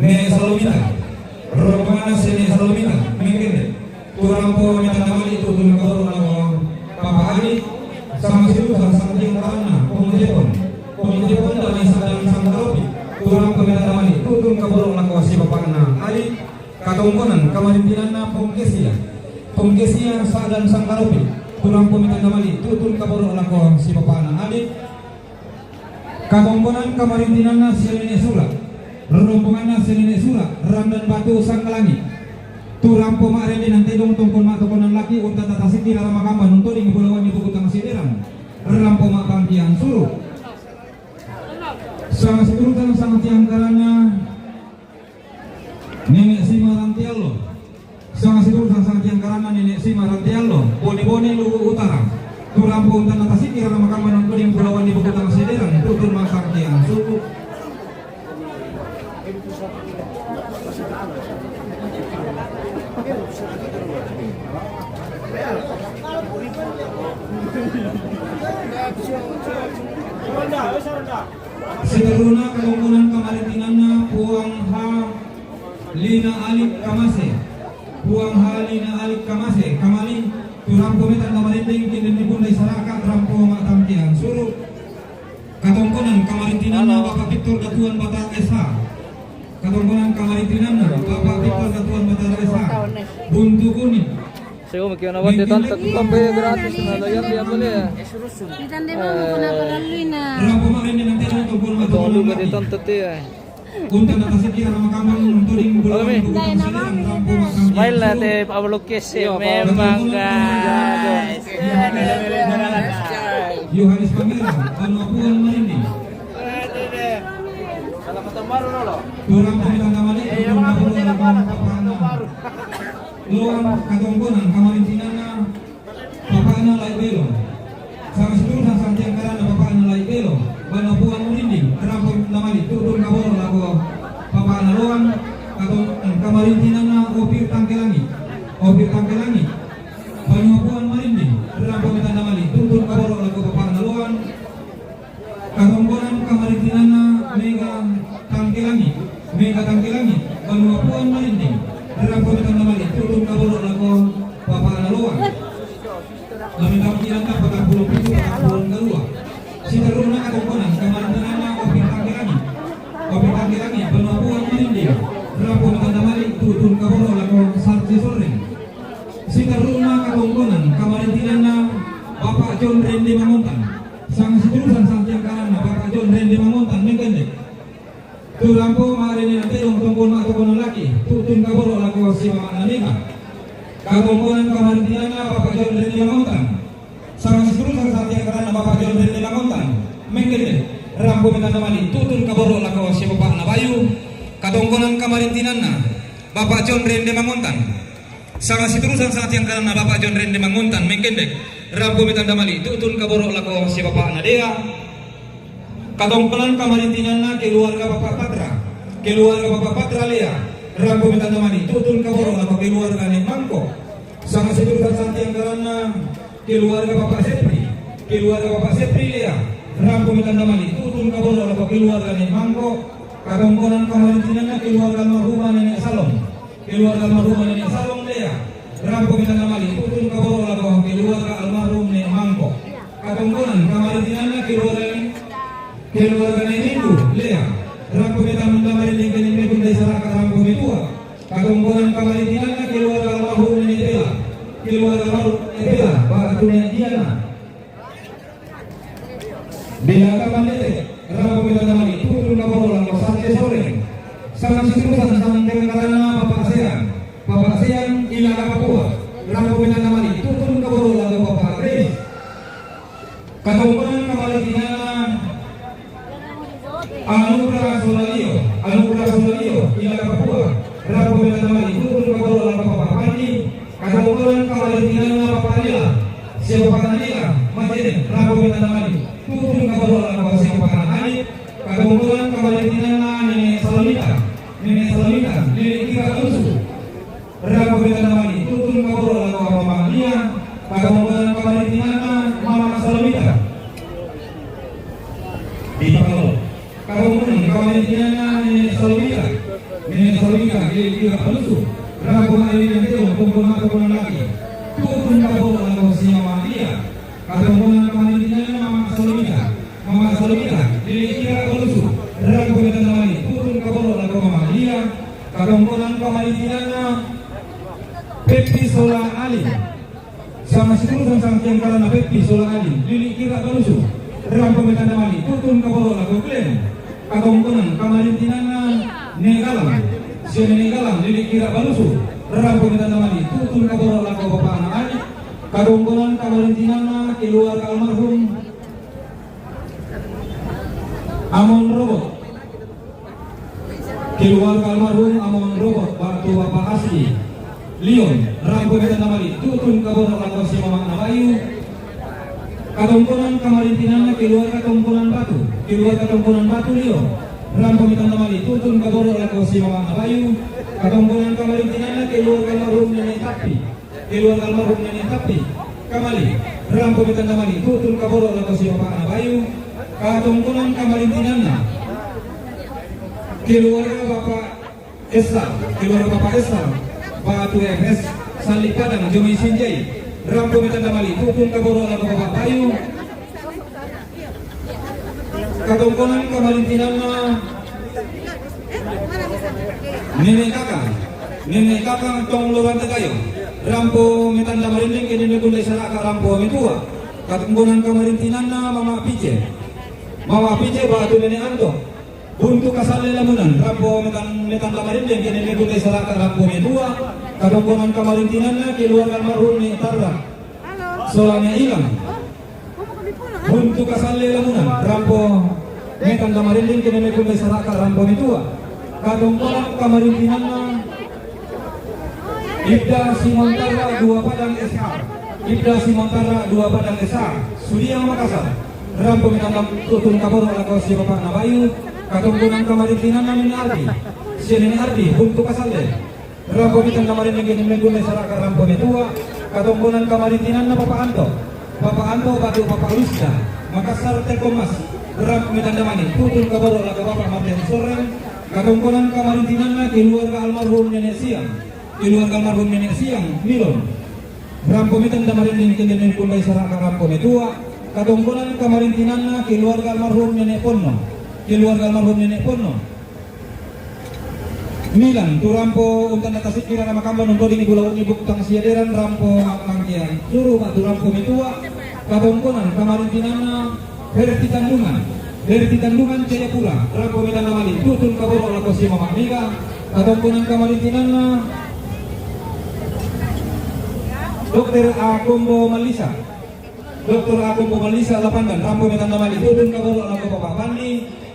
Ne' Salomita. Rombonganna si Ne' Salomita, mengkende. Tu rampo metandamali tu'tun kaboro' lako Papa Ali, sanga situru' sangkatangkaranna, Pong Jepon. Pong Jepon dame sa'dan sangkaropi. Tu rampo metandamali tu'tun kaboro' lako si bapa'na Ali, katongkonan kamarintinanna Pong Kesia. Pong Kesia sa'dan sangkaropi. Tu rampo metandamali tu'tun kaboro' lako si bapa'na Ali, katongkonan kamarintinanna si Nene' Sura'. Rombonganna si Nene' Sura', Randan Batu Sangkalangi'. Tu rampo ma'rende nantedong tongkon ma'tokonan laki unta' na tasikira' makamban tuding bulawan di buku tangsideran rampo ma'tangkiyan suru'. Sanga situru' sangkatangkaranna Nene' Sima Rantiallo. Sanga situru' sangkatangkaranna Nene' Sima Rantiallo, Bone-bone Luwu Utara. Tu rampo unta' na tasikira' makamban tuding bulawan di buku tangsideran tu'tun ma'tangkiyan suru'. Sitaru'na katongkonan kamarintinanna Puang Halina Alik Kamase. Puang Halina Alik Kamase, kamali, tu rampo metandamali dengki denni pundai saraka' rampo ma'tangkiyan suru'. Katongkonan kamarintinanna Bapa' Victor Datuan Batara S H. Katongkonan kamarintinanna Bapa' Victor Datuan Batara S H. Buntu Kuning. Sego maki ana wate tanta tu tambe gratis na la yapi apa le. Ditande mau kuna parallu ina. Rampo ma'rende nantedong tongkon ma'tokonan laki. Tanta te. Unta' na tasikira' makamban tuding bulawan di buku tangsideran rampo ma'tangkiyan suru'. Smile na te Pablo Kese memang, guys. Yohanes Pangeran, Banua Puan Marinding. Tu rampo metandamali tu'tun kaboro' lako papa'na Loan, katongkonan kamarintinanna papa'na Lai' Belong. Sanga situru' sangkatangkaranna papa'na Lai' Belong, Banua Puan Marinding, rampo metandamali tu'tun kaboro' lako papa'na Loan. Katongkonan kamarintinanna Opir Tangkelangi'. Opir Tangkelangi', Banua Puan Marinding, rampo metandamali tu'tun kaboro' lako papa'na Loan. Katongkonan kamarintinanna Mega Tangkelangi'. Mega Tangkelangi', Banua Puan Marinding, rampo metandamali tu'tun kaboro' lako papa'na Loan. Lamentang kilanta patang pulu' pitu, patang pulu' kalua. Sitaru'na katongkonan kamarintinanna Opir Tangkelangi'. Opir Tangkelangi', Banua Puan Marinding, rampo metandamali tu'tun kaboro' lako Sarce Sorreng. Sitaru'na katongkonan kamarintinanna Bapa' John Rende Mangontan. Sanga situru' sangkatangkaranna Bapa' John Rende Mangontan, mengkende. Tu rampo ma'rende nantedong tongkon ma'tokonan laki, tu'tun kaboro' lako si mama'na Mega. Katongkonan kamarintinanna Bapa' John Rende Mangontan. Sanga situru' sangkatangkaranna Bapa' John Rende Mangontan, mengkende. Rampo metandamali tu'tun kaboro' lako si bapa'na Bayu. Katongkonan kamarintinanna Bapa' John Rende Mangontan. Sanga situru' sangkatangkaranna Bapa' John Rende Mangontan, mengkende. Rampo metandamali tu'tun kaboro' lako si bapa'na Dea. Katongkonan kamarintinanna keluarga Bapa' Patra. Keluarga Bapa' Patra, Lea, rampo metandamali tu'tun kaboro' lako keluarga Ne' Mangko. Sanga situru' sangkatangkaranna keluarga Bapa' Sepri. Keluarga Bapa' Sepri, Lea, rampo metandamali tu'tun kaboro' lako keluarga Ne' Mangko. Katongkonan kamarintinanna keluarga almarhumah Nene' Salong. Keluarga almarhumah Nene' Salong, Lea, rampo metandamali tu'tun kaboro' lako keluarga almarhum Ne' Mangko. Katongkonan kamarintinanna keluarga, keluarga Ne' Minggu, Lea, rampo metandamali dengki ne' Minggu dai saraka' rampo metua. Katongkonan kamarintinanna keluarga almarhum Nene' Bela. Keluarga almarhum Nene' Bela, ba'tu Ne' Diana. Bela Kamandete, rampo metandamali tu'tun kaboro' lako Sarce Sorreng. Sanga situru' sangkatangkaranna Bapa' Sean. Bapa' Sean, Ilaga Papua, rampo metandamali tu'tun kaboro' lako Bapa' Grace. Katongkonan kamarintinanna Anugrah Solalio, Anugrah Solalio, Ilaga Papua, rampo metandamali tu'tun kaboro' lako Bapa' Pandi. Katongkonan kamarintinanna Bapa' Nila, si bapa'na Nila, Majene, rampo metandamali tu'tun kaboro' lako si bapa'na Ani. Katongkonan kamarintinanna Nene Salomita, Nene Salomita, Lili Kira Balusu. Rampo me tanda mali, tutun kaboro lako Mama Lia. Katongkonan kamarintinanna Mama Salomita. Di Pangolo. Katongkonan kamarintinanna Nene Salomita, Nene Salomita, Lili Kira Balusu. Rampo mali, tutun kaboro lako Mama Lia. Katongkonan kamarintinanna Mama Salomita, Mama Salomita, Lili Kira Balusu. Rampo me tanda mali, tutun kaboro lako Mama Lia. Katongkonan kamarintinanna Peppi sola Alin. Sama situru sang tiang karana Peppi sola Alin, Lili Kira Balusu. Rampo me tanda mali, tutun kaboro lako Glenn. Katongkonan kamarintinanna Nene Galang. Sia Nene Galang, Lili Kira Balusu. Rampo me tanda mali, tutun kaboro lako bapakna Alin. Katongkonan kamarintinanna keluarga almarhum Amon Robot. Keluarga almarhum Amon Robot, batu Bapak Asli. Lion, rampo me tanda mali, tutun kaboro lako si mamana Bayu. Katongkonan kamarintinanna keluarga Tongkonan Batu. Keluarga Tongkonan Batu, Lion. Rampo me tanda mali, tutun kaboro lako si mamana Bayu. Katongkonan kamarintinanna keluarga almarhum Nene Tapi. Keluarga almarhum Nene Tapi. Kamali. Rampo me tanda mali, tutun kaboro lako si bapakna Bayu. Katongkonan kamarintinanna keluarga Bapak Esa, keluarga Bapak Esa, batu F S, Sali Padang, Jomi Sinjai. Rampo me tanda mali, tutun kaboro lako Bapak Bayu. Katongkonan kamarintinanna Nene Kaka, Nene Kaka tong lorante kayo. Rampo me tanda marinding ke Nene Gundai Saraka, rampo me tua. Katongkonan kamarintinanna Mama Pice. Mama Pice batu Nene Anto. Buntu Kasalle Lamunan, rampo me tan-, me tanda marinding ke Nene Gundai Saraka, rampo me tua. Katongkonan kamarintinanna keluarga almarhum Nene Tarra. Sola Nene Ilang. Buntu Kasalle Lamunan, rampo me tanda marinding ke Nene Gundai Saraka, rampo me tua. Katongkonan kamarintinanna Ibda Simon Tarra dua Padang S H. Ibda Simon Tarra dua Padang S H. Sudiang Makassar. Rampo me tanda, tutun kaboro lako si bapakna Bayu. Katongkonan kamarintinanna Nene Ardi. Sia Nene Ardi, Buntu Kasalle. Rampo me tanda marinding ke Nene Gundai Saraka, rampo me tua. Katongkonan kamarintinanna Papa Anto. Papa Anto batu Papa Lusda. Makassar Telkom Mas. Rampo me tanda mali, tutun kaboro lako Bapak Martin Soreng. Katongkonan kamarintinanna keluarga almarhum Nene Siang. Keluarga almarhum Nene Siang, Milon. Rampo me tanda marinding ke Nene Gundai Saraka, rampo me tua. Katongkonan kamarintinanna keluarga almarhum Nene Ponno. Keluarga almarhum Nene Ponno. Milan, tu rampo untanda tasikki rara makamba nunrodini bulauni buktang siaderan, rampo mangkian. Suru ma tu rampo me tua. Katongkonan kamarintinanna Herti Tandungan. Herti Tandungan Jayapura, rampo me tanda mali, tutun kaboro lako si mama Mega. Katongkonan kamarintinanna Dokter Akombo Malisa. Dokter Akombo Malisa Lapandan, rampo me tanda mali, tutun kaboro lako Bapak Pandi.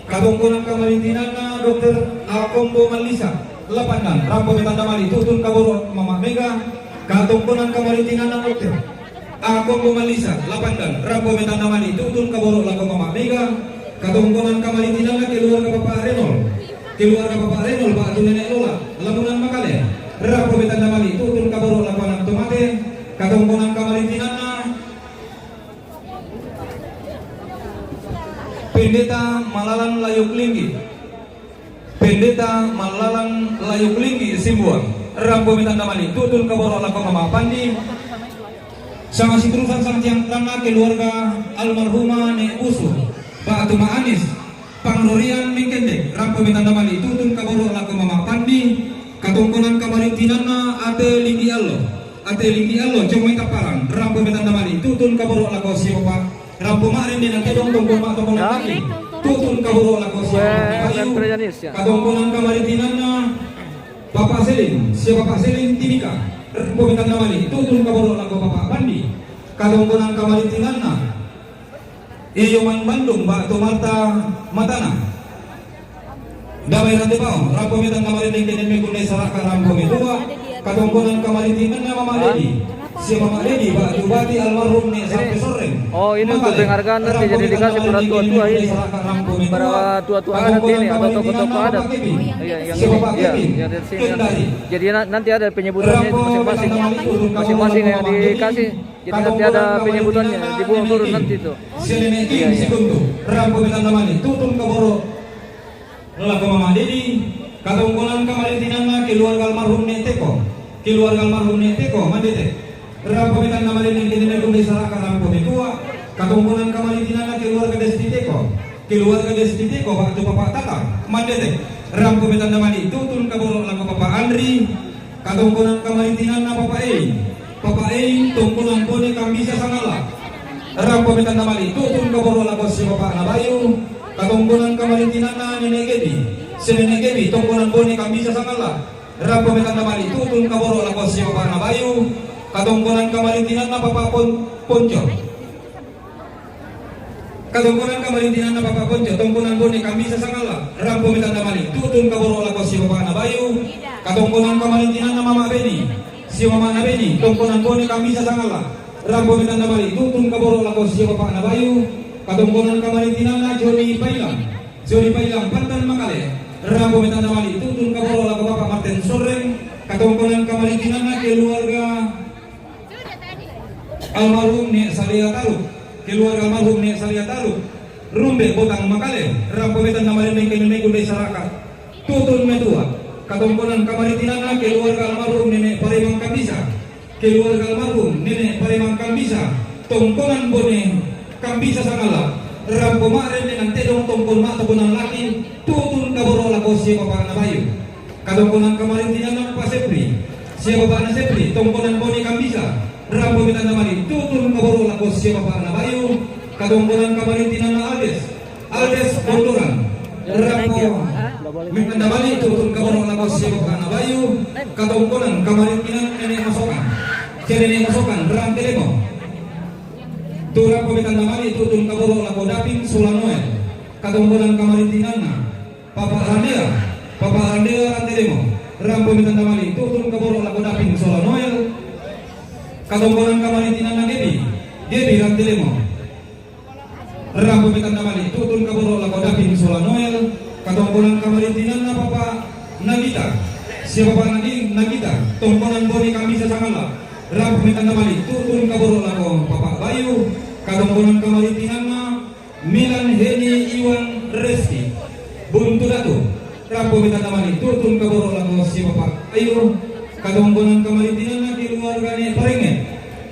Katongkonan kamarintinanna Dokter Akombo Malisa Lapandan, rampo me tanda mali, tutun kaboro Mama Mega. Katongkonan kamarintinanna Dokter Akombo Malisa Lapandan, rampo me tanda mali, tutun kaboro lako Mama Mega. Katongkonan kamarintinanna keluarga Bapak Renol. Keluarga Bapak Renol, batu Nenek Lola, Lamunan Makale. Rampo me tanda mali, tutun kaboro lako anak tomate. Katongkonan kamarintinanna Pendeta Malalan Layuk Linggi. Pendeta Malalan Layuk Linggi Simbuang. Rampo me tanda mali, tutun kaboro lako Mama Pandi. Sanga siturusan sang tiang tanah keluarga almarhumah Nek Usu. Batu Ma Anis. Pangrorian Mengkendek. Rampo me tanda mali, tutun kaboro lako Mama Pandi. Katongkonan kamarintinanna Ate Linggi Allo. Ate Linggi Allo, Jong Mai Kaparan, rampo me tanda mali, tutun kaboro lako si Bapak. Rampo ma rende nang kedong tongkol ma tongkol lagi. Tutun kaboro lako si Bapak. Katongkonan kamarintinanna Bapak Selin, si Bapak Selin Timika. Rampo me tanda mali, tutun kaboro lako Bapak Pandi. Katongkonan kamarintinanna Iyo man Bandung, Mbak Tumarta Matana. Damai Rante Pao, rampo me tanda marinding ke Nene Gundai Saraka, rampo me tua. Katongkonan kamarintinanna Mama Dedi. Siapa Pak Dedi, Pak Bupati almarhum Nek Sampai Soreng. Oh, ini untuk penghargaan nanti jadi dikasih para tua-tua ini. Para tua-tua adat ini atau tokoh-tokoh adat. Iya, yang ini. Iya, yang dari sini nanti. Jadi nanti ada penyebutannya itu masing-masing. Masing-masing yang dikasih. Jadi nanti ada penyebutannya, dibuang turun nanti itu. Iya, iya. Rampo Metanda Mali, tutun kaboro. Lako Mama Dedi, katongkonan kamarintinanna keluarga almarhum Nek Teko, keluarga almarhum Nek Teko, mandete. Rampo Metanda Mali nengke nene kunde saraka rampo metua, katongkonan kamarintinanna keluarga Desti Teko, keluarga Desti Teko, Pak tu Papa Tata, mandete. Rampo Metanda Mali, tutun kaboro lako Papa Andri, katongkonan kamarintinanna Papa Ei, Papa Ei, tongkonan bone kambisa sangala. Rampo Metanda Mali, tutun kaboro lako si Papa Nabayu, katongkonan kamarintinanna Nenek Gebi, si Nenek Gebi, tongkonan bone kambisa sangala. Rampo Metanda Mali, tutun kaboro lako si Papa Nabayu, katongkonan kamarintinanna Papa Pon-, Ponco. Katongkonan kamarintinanna Papa Ponco, tongkonan bone kambisa sangala. Rampo Metanda Mali, tutun kaboro lako si Papa Nabayu, katongkonan kamarintinanna Mama Beni, si Mama Nabeni, tongkonan bone kambisa sangala. Rampo Metanda Mali, tutun kaboro lako si Papa Nabayu, katongkonan kamarintinanna Joni Pailang. Joni Pailang, Pantan Makale. Rampo Metanda Mali, tutun kaboro lako Papa Martin Soreng, katongkonan kamarintinanna keluarga almarhum Nek Salia Taruk, keluarga almarhum Nek Salia Taruk. Rumbe Botang Makale, rampo Metanda Mali nengke nene kunde saraka. Tutun metua, katongkonan kamarintinanna keluarga almarhum Nenek Paremang Kambisa. Keluarga almarhum Nenek Paremang Kambisa, tongkonan bone kambisa sangala, rampo ma'rende nantedong tongkon ma'tokonan laki, tutun kaboro lako si Papa Nabayu. Katongkonan kamarintinanna Pak Sepri, si Papa Nasepri, tongkonan bone kambisa, rampo Metanda Mali, tutun kaboro lako si Papa Nabayu. Katongkonan kamarintinanna Aldes, Aldes Bondoran, rampo Metanda Mali, tutun kaboro lako si Papa Nabayu. Katongkonan kamarintinan Nenek Masokan, si Nenek Masokan, Rantelemo. Tu rampo Metanda Mali, tutun kaboro lako Dapin Sola Noel. Katongkonan kamarintinanna Papa Randea, Papa Randea Rantelemo. Rampo Metanda Mali, tutun kaboro lako Dapin Sola Noel. Katongkonan kamarintinanna Gebi, Gebi Rantelemo. Rampo Metanda Mali, tutun kaboro lako Dapin Sola Noel, katongkonan kamarintinanna Papa Nagita, si Papa Nagi-, Nagita, tongkonan bone kambisa sangala. Rampo Metanda Mali, tutun kaboro lako Papa Bayu, katongkonan kamarintinanna Milan Heni Iwan Reski, Buntu Datu. Rampo Metanda Mali, tutun kaboro lako si Papa Ayu, katongkonan kamarintinanna keluarga Nek Parenge,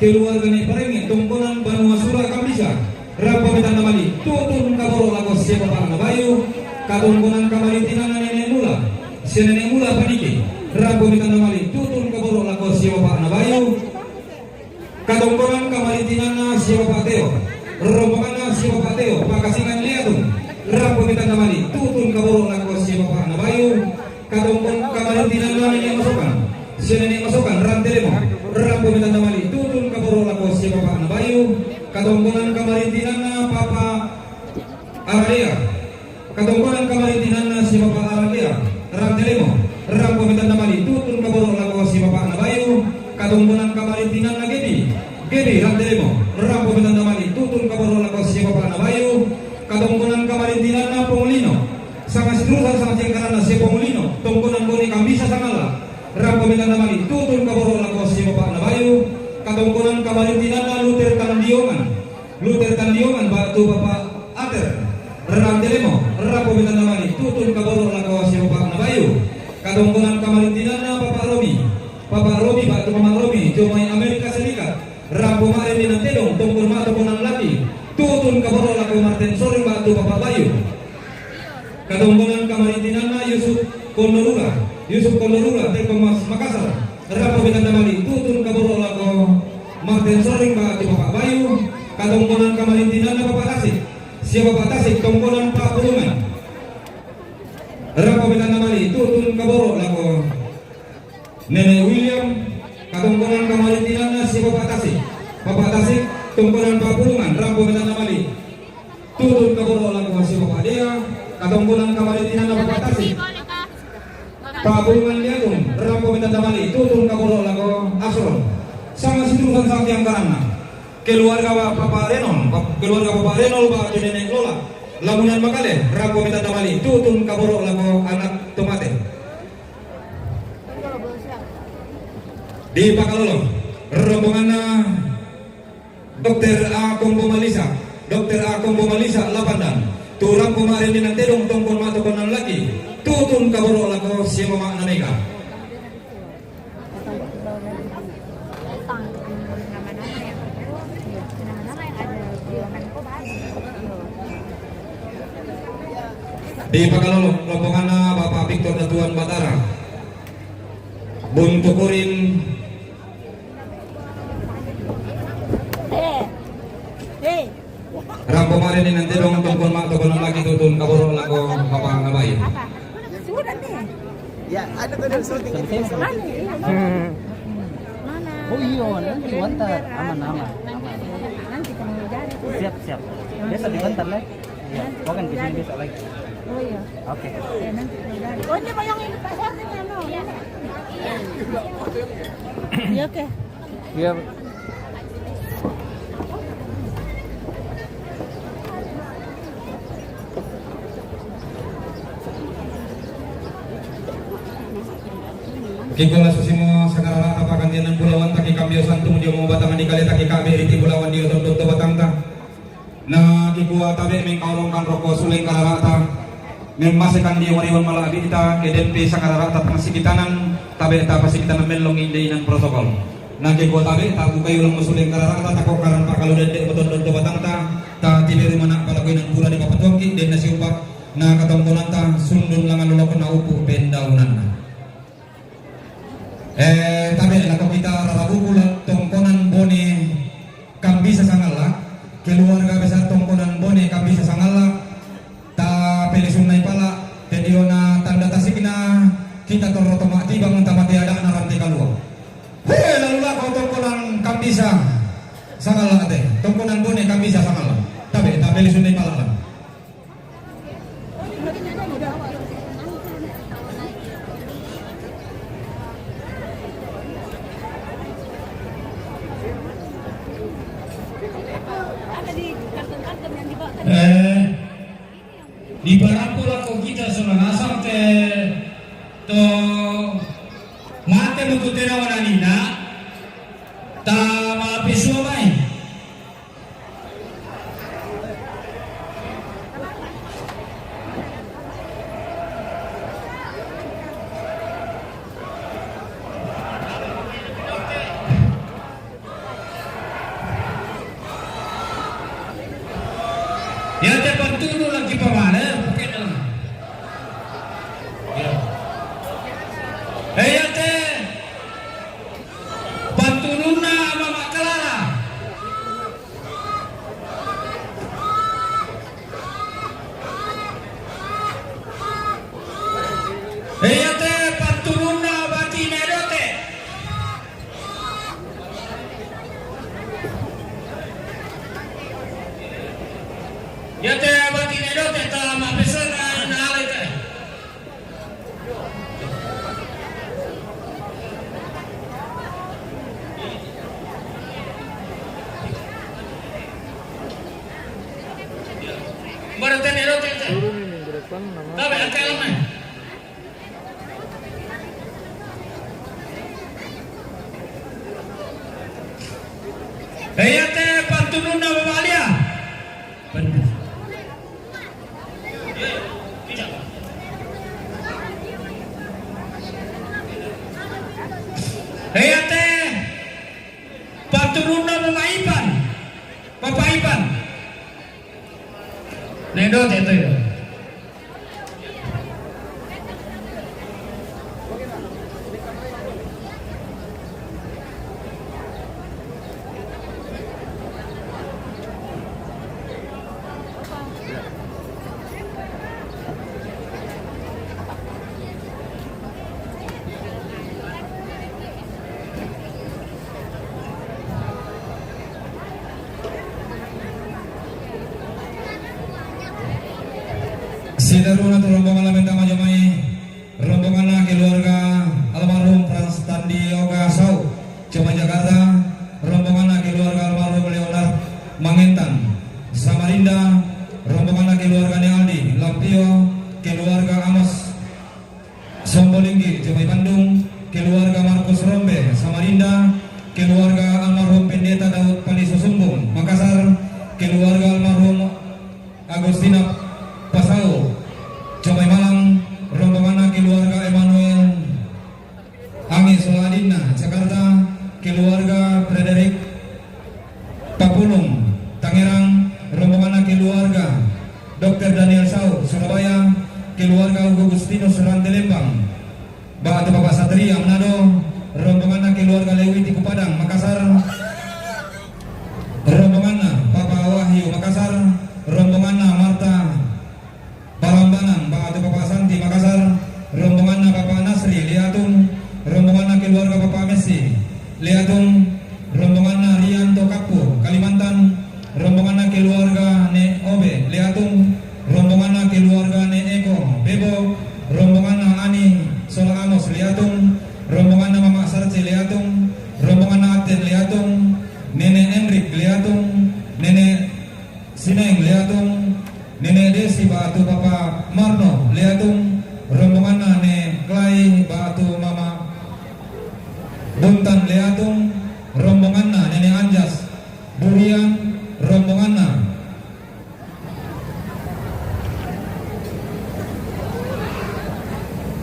keluarga Nek Parenge, tongkonan banua sura kambisa. Rampo Metanda Mali, tutun kaboro lako si Papa Nabayu, katongkonan kamarintinanna Nenek Mula, si Nenek Mula Paniki. Rampo Metanda Mali, tutun kaboro lako si Papa Nabayu. Katongkonan kamarintinanna si Papa Teo, rombonganna si Papa Teo, Pakasingan Liatung. Rampo Metanda Mali, tutun kaboro lako si Papa Nabayu. Katongkonan kamarintinanna Nenek Masokan, si Nenek Masokan, Rantelemo. Rampo Metanda Mali, tutun kaboro lako si Papa Nabayu. Katongkonan kamarintinanna Papa Aradea. Katongkonan kamarintinanna si Papa Aradea, Rantelemo. Rampo Metanda Mali, tutun kaboro lako si Papa Nabayu. Katongkonan kamarintinanna Gebi, Gebi Rantelemo. Rampo Metanda Mali, tutun kaboro lako si Papa Nabayu. Katongkonan kamarintinanna Pongolino, sanga siturusan sanga cengkaranna si Pongolino, tongkonan bone kambisa sangala. Rampo Metanda Mali, tutun kaboro lako si Papa Nabayu. Katongkonan kamarintinanna Luter Tandiongan, Luter Tandiongan, batu Papa Ater. Rantelemo, rampo Metanda Mali, tutun kaboro lako si Papa Nabayu. Katongkonan kamarintinanna Papa Romi, Papa Romi, batu Mama Romi, jomai Amerika Serikat. Rampo ma'rende nantedong, tongkon ma'tokonan laki, tutun kaboro lako Martin Soreng, batu Papa Bayu. Katongkonan kamarintinanna Yusuf Kondorura, Yusuf Kondorura, Telkom Mas Makassar. Rampo Metanda Mali, tutun kaboro lako Martin Soreng, batu Papa Bayu. Katongkonan kamarintinanna Papa Tasik, si Papa Tasik, tongkonan Pak Bulungan. Rampo Metanda Mali, tutun kaboro lako Nenek William. Katongkonan kamarintinanna si Papa Tasik, Papa Tasik, tongkonan Pak Bulungan. Rampo Metanda Mali, tutun kaboro lako si Papa Dea. Katongkonan kamarintinanna Papa Tasik, Pak Bulungan Liatung. Rampo Metanda Mali, tutun kaboro lako Asron. Sama siturusan sangtiang karanna. Keluarga Bapak Renol, Bap-, keluarga Bapak Renol, Bapak Nenek Lola. Lamunan Makale, rampo mita tamali, tutun kaboro' lako anak tomate. Dipakalolo, rombonganna Dokter A Kombo Malisa, Dokter A Kombo Malisa Lapandan. Tu rampo ma'rinninan tedong tongkon ma'tongkonan laki, tutun kaboro' lako siamama' namega. Dipakalolo, rombonganna Bapak Victor Datuan Batara. Buntu Kurin. Rampo ma'rinninan tedong tongkon ma'tongkonan laki, tutun kaboro' lako Bapak Ngabai. Sudah nih. Ya, ada tuh dari syuting. Mana? Mana? Oh iya, nanti wantar. Aman, aman, aman. Nanti kalau jadi. Siap, siap. Besok diwantar lah. Iya, bukan di sini besok lagi. Oh iya. Oke. Ya, nanti kalau jadi. Oh, ini mau yang ini, Pak Herdi, ya, no? Iya, oke. Iya. Kikola susimo sakarara apa kantianan pulawanta ki kambio santung dio mo batang di kaleta ki kabe riti pulawan dio tondon to batangta. Na kikua tabe' mengkaurongkan roko suleng karara'ta, memmasekan dio wariwan mala'bi'ta, ke dempe sakarara'ta tang sikitanan, tabe' ta pasikitanan mellong indeinan protokol. Na kikua tabe' ta bukai ulang suleng karara'ta, tako karan pakalu dende' motondon to batangta, ta tibe rumana palakuinan pura di papatuangki, denna siumpa, na katongkonanta sundun langan lolokon na upu pendaunanna. Eh, tabe' lako kita rarabuku la tongkonan Bone Kambisa Sangalla, keluarga besar tongkonan Bone Kambisa Sangalla, ta pelesunnai pala, te diona tanda tasikna, kita torro to ma'tibang ta mate ada'na rante kalua. He, lalu lako tongkonan Kambisa Sangalla te, tongkonan Bone Kambisa Sangalla. Tabe', ta pelesunnai pala la. Eh, diparampo lako kita sola nasang te to mate mutu tena wananina, ta ma'pesua mai. Iate pantunu lagi pamane, pakai dalam. Ya. Eh, iate pantununna Mama Clara. Iate pantununna Batine Dote. Iate Batine Dote ta ma'pesona na ale te. Baru tadi roti itu. Turun ini, minggu depan nama. Tapi angkat lemah. Iate pantununna Mama Alia. Benar. Iate pantununna Mama Ipan. Bapak Ipan. Nek Dote itu ya. Sidaruna tu rombongan la menta majo mai, rombonganna keluarga almarhum Frans Tandioka Sau, Cuma Jakarta, Frederick Papulung, Tangerang, rombonganna keluarga dokter Daniel Sau, Surabaya, keluarga Augustinus Rantelembang, batu Bapak Satria Manado, rombonganna keluarga Lewiti Kupadang, Makassar, rombonganna Bapak Wahyu Makassar, rombonganna Marta Parambanan, batu Bapak Santi Makassar, rombonganna Bapak Nasri Liatung, rombonganna keluarga Bapak Messi Liatung, rombonganna Rianto Kapu, Kalimantan, rombonganna keluarga Ne Obe Liatung, rombonganna keluarga Ne Eko Bebo, rombonganna Ani Sola Amos Liatung, rombonganna Mama Sarce Liatung, rombonganna Aten Liatung, Nene Enrik Liatung, Nene Sineng Liatung, Nene Desi batu Papa Marno Liatung, rombonganna Ne Klai batu Mama Buntan Liatung, rombonganna Nene Anjas Durian, rombonganna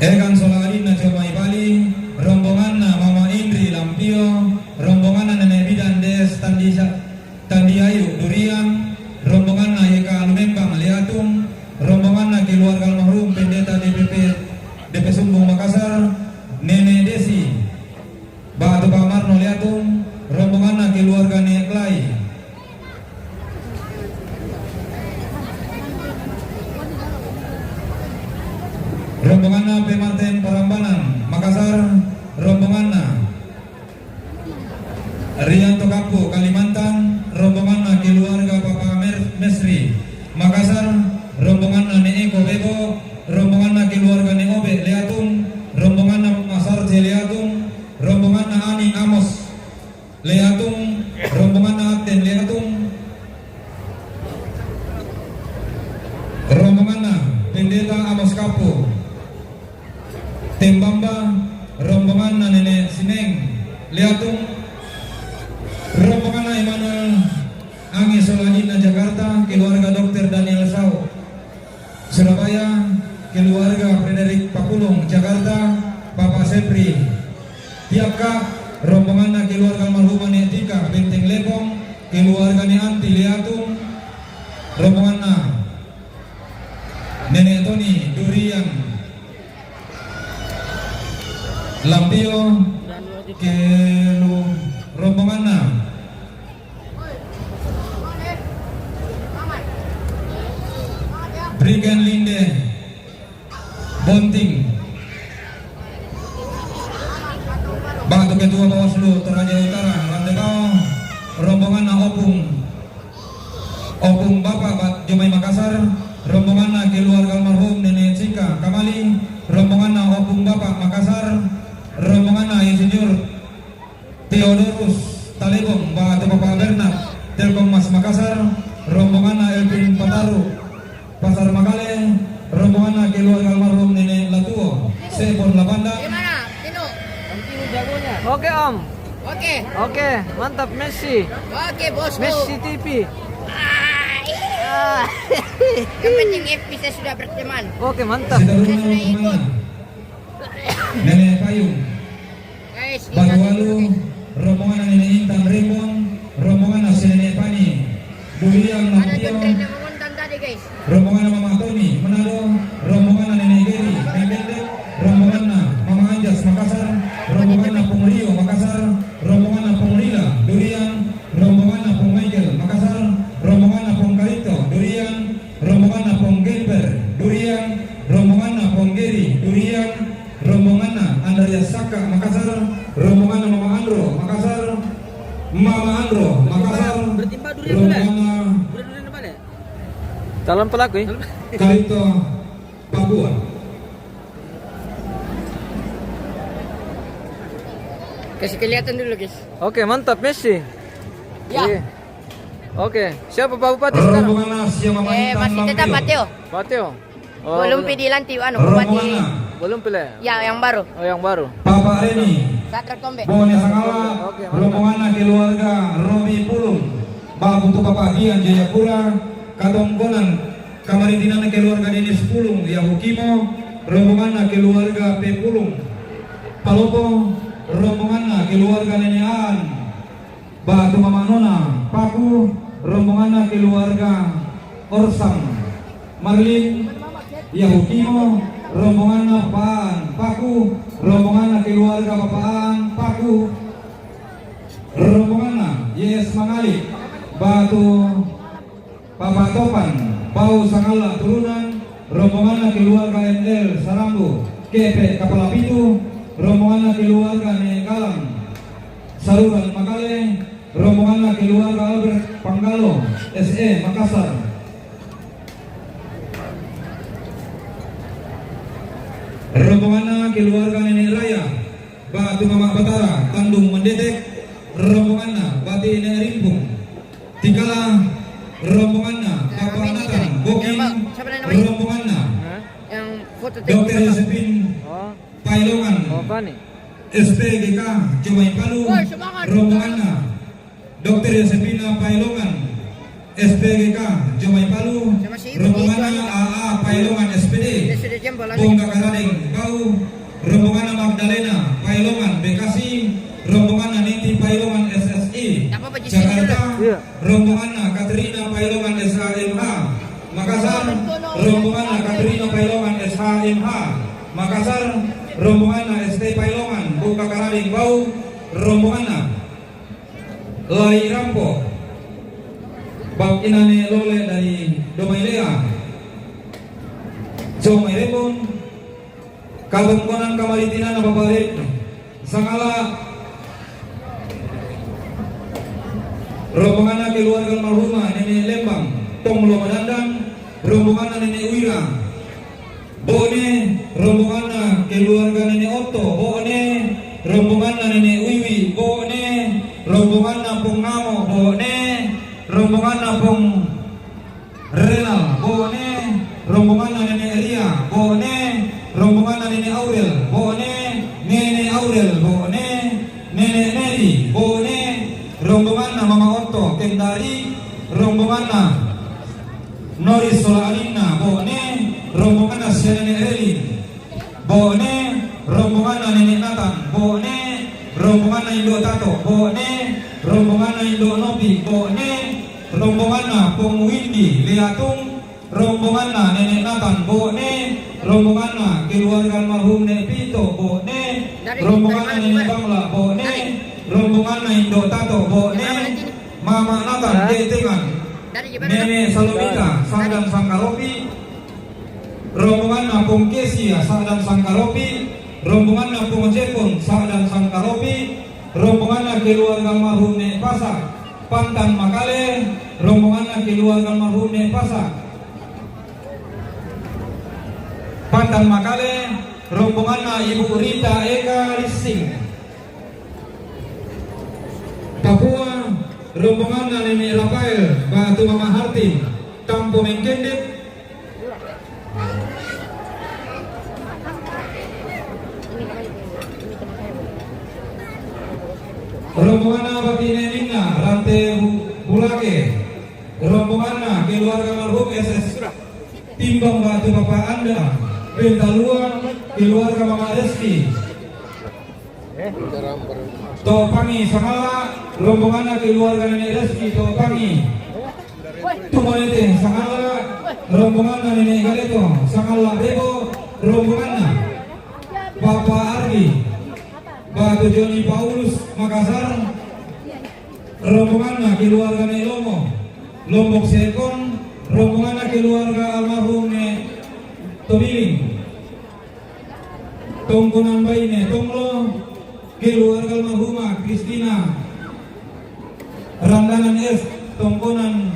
Egan Sola Adinna Comai Bali, rombonganna Mama Indri Lampio, rombonganna Nene Bidan Des Tandisa Tandi Ayu Durian, rombonganna Y K Lumembang Liatung, rombonganna keluarga almarhum Pendeta D P P D P Sumbung Makassar, Nene Desi, batu Pak Marno Liatung, rombonganna keluarga Ne Klai. Rombonganna P Martin Parambanan, Makassar, rombonganna Rianto Kapu, Kalimantan, rombonganna keluarga Papa Mer-, Mesri, Makassar, rombonganna Ne Eko Bebo, rombonganna keluarga Ne Obe Liatung, rombonganna Masarce Liatung, rombonganna Ani Amos Liatung, rombonganna Aten Liatung, rombonganna Pendeta Amos Kapu, Tembamba, rombonganna Nene Sineng Liatung, rombonganna Emmanuel Angi Sola Adinna Jakarta, keluarga dokter Daniel Sau, Surabaya, keluarga Frederick Papulung Jakarta, Bapak Sepri Tiaka, rombonganna keluarga almarhumah Ne Tika Benteng Lepong, keluarga Ne Anti Liatung, rombonganna Nene Toni Durian, Lampio, kelu-, rombonganna Brigen Linde Bonting, batu Ketua Bawaslu Toraja Utara Rantebao, rombonganna Opung Opung Bapak Bat Jomai Makassar, rombonganna keluarga almarhum Nene Cika Kamali, rombonganna Opung Bapak Makassar, rombonganna Insinyur Theodorus Talebong, batu Bapak Bernard Telkom Mas Makassar, rombonganna Elvin Pataru, Pasar Makale, rombonganna keluarga almarhum Nene Latuo, Sepon Lapanda. Gimana, Tino? Oke, Om. Oke. Oke, mantap Messi. Oke, bosku. Messi T V. Ah, iya. Ah. Yang penting F P saya sudah berteman. Oke, mantap. Saya sudah ikut. Nene Payung. Guys, Batu ingat dulu, Walu, guys. Rombongan Nene Intan Rembong, rombongan Nasi Nene Pani. Durian Ada Lampion. Tentara yang mengontan tadi, guys. Rombonganna Mama Toni Manado, rombonganna Nene Geri Mengkendek, rombonganna Mama Anjas Makassar, rombonganna Pung Rio Makassar, rombonganna Pung Lila Durian, rombonganna Pung Michael Makassar, rombonganna Pung Karito Durian, rombonganna Pung Gemper Durian, rombonganna Pung Geri Durian, rombonganna Andreas Saka Makassar, rombonganna Mama Andro Makassar, Mama Andro Makassar, rombonganna Calon pelaku, ya? Kalito Papua. Kasih kelihatan dulu, guys. Oke, mantap, Messi. Ya. Iya. Oke, siapa Pak Bupati sekarang? Rombongan Asia Mama Eh, Intan masih tetap Lampio. Pateo. Pateo. Oh, Belum belum. Pi dilantik, anu, Bupati. Rombongan. Belum pilih. Ya, yang baru. Oh, yang baru. Papa Reni. Satra Kombe. Bone Sangala. Oke, mantap. Rombongan keluarga Robi Pulung. Babu tu Papa Dian Jayapura. Katongkonan. Kamarintinanna keluarga Denis Pulung, Yahukimo, rombonganna keluarga P Pulung, Palopo, rombonganna keluarga Nene Aan, Batu Mama Nona Paku, rombonganna keluarga Orsam Marlin Yahukimo, rombonganna Paan Paku, rombonganna keluarga Papaan Paku, rombonganna Y S Mangalik, Batu Papa Topan, Pau Sangala Turunan, rombonganna keluarga M L Sarambu, Kepe Kapala Pitu, rombonganna keluarga Ne Galang, Saruran Makale, rombonganna keluarga Albert Panggalo, S E Makassar. Rombonganna keluarga Nenek Raya, Batu Mama Batara, Tandung Mendetek, rombonganna Bati Nenek Rimpung. Tikala, rombonganna Papa Nathan Bokin, rombonganna Dokter Yosepin Pailongan, S P G K Jomai Palu, rombonganna Dokter Yosepina Pailongan, S P G K Jomai Palu, rombonganna A A Pailongan, S P D Bongga Karadeng Bau, rombonganna Magdalena Pailongan, Bekasi, rombonganna Niti Pailongan, S S I Jakarta, rombonganna Katrina Pailongan, S A M H Makassar, rombonganna Katrina Pailongan, S H M H Makassar, rombonganna S T Pailongan, Bongga Karadeng Bau, rombonganna Lai Rampo, bab inane Lole dari Domailea, Jomai Rebon, Katongkonan Kamaritinana Bapak Red, Sangala, rombonganna keluarga almarhumah Nenek Lembang, Tonglo Madandang, rombonganna Nenek Wira, Bone, rombonganna keluarga Nenek Otto, Bone, rombonganna Nenek Wiwi, Bone, rombonganna Pong Ngamo, Bone, rombonganna Pong Renal, Bone, rombonganna Nenek Ria, Bone, rombonganna Nenek Aurel, Bone, Nenek Aurel, Bone, Nenek Neri, Bone, rombonganna Mama Otto, Kendari, rombonganna Noris sola alinna, Bone, rombonganna sia Nenek Relin, Bone, rombonganna Nenek Nathan, Bone, rombonganna Indo Tato, Bone, rombonganna Indo Nopi, Bone, rombonganna Pong Windi Leatung, rombonganna Nenek Nathan, Bone, rombonganna keluarga almarhum Nek Pito, Bone, rombonganna Nenek Bangla, Bone, rombonganna Indo Tato, Bone, Mama Nathan, Getengan, Nenek Salomita, Sadan Sangkaropi, rombonganna Pong Kesia, Sadan Sangkaropi, rombonganna Pong Jepon, Sadan Sangkaropi, rombonganna keluarga almarhum Nek Pasa, Pantan Makale, rombonganna keluarga almarhum Nek Pasa, Pantan Makale, rombonganna Ibu Rita Eka Lissing. Papua, rombonganna Nenek Rafael, Batu Mama Hartin, Tampo Mengkendek, rombonganna Batine Ninna, Rante Bu-, Bulake, rombonganna keluarga almarhum S S Timbang, Batu Papa Anda, Pentalua, keluarga Mama Reski, Topangi Sangala, rombonganna keluarga Nenek Reski, Topangi. Tumaete Sangala, rombonganna Nenek Galeto, Sangala Bebo, rombonganna Papa Ardi, Batu Joni Paulus, Makassar, rombonganna keluarga Nek Lomo, Lombok Sekon, rombonganna keluarga almarhum Nek Tobiling. Tongkonan Baine Tonglo, keluarga almarhumah Kristina Randanan S, Tongkonan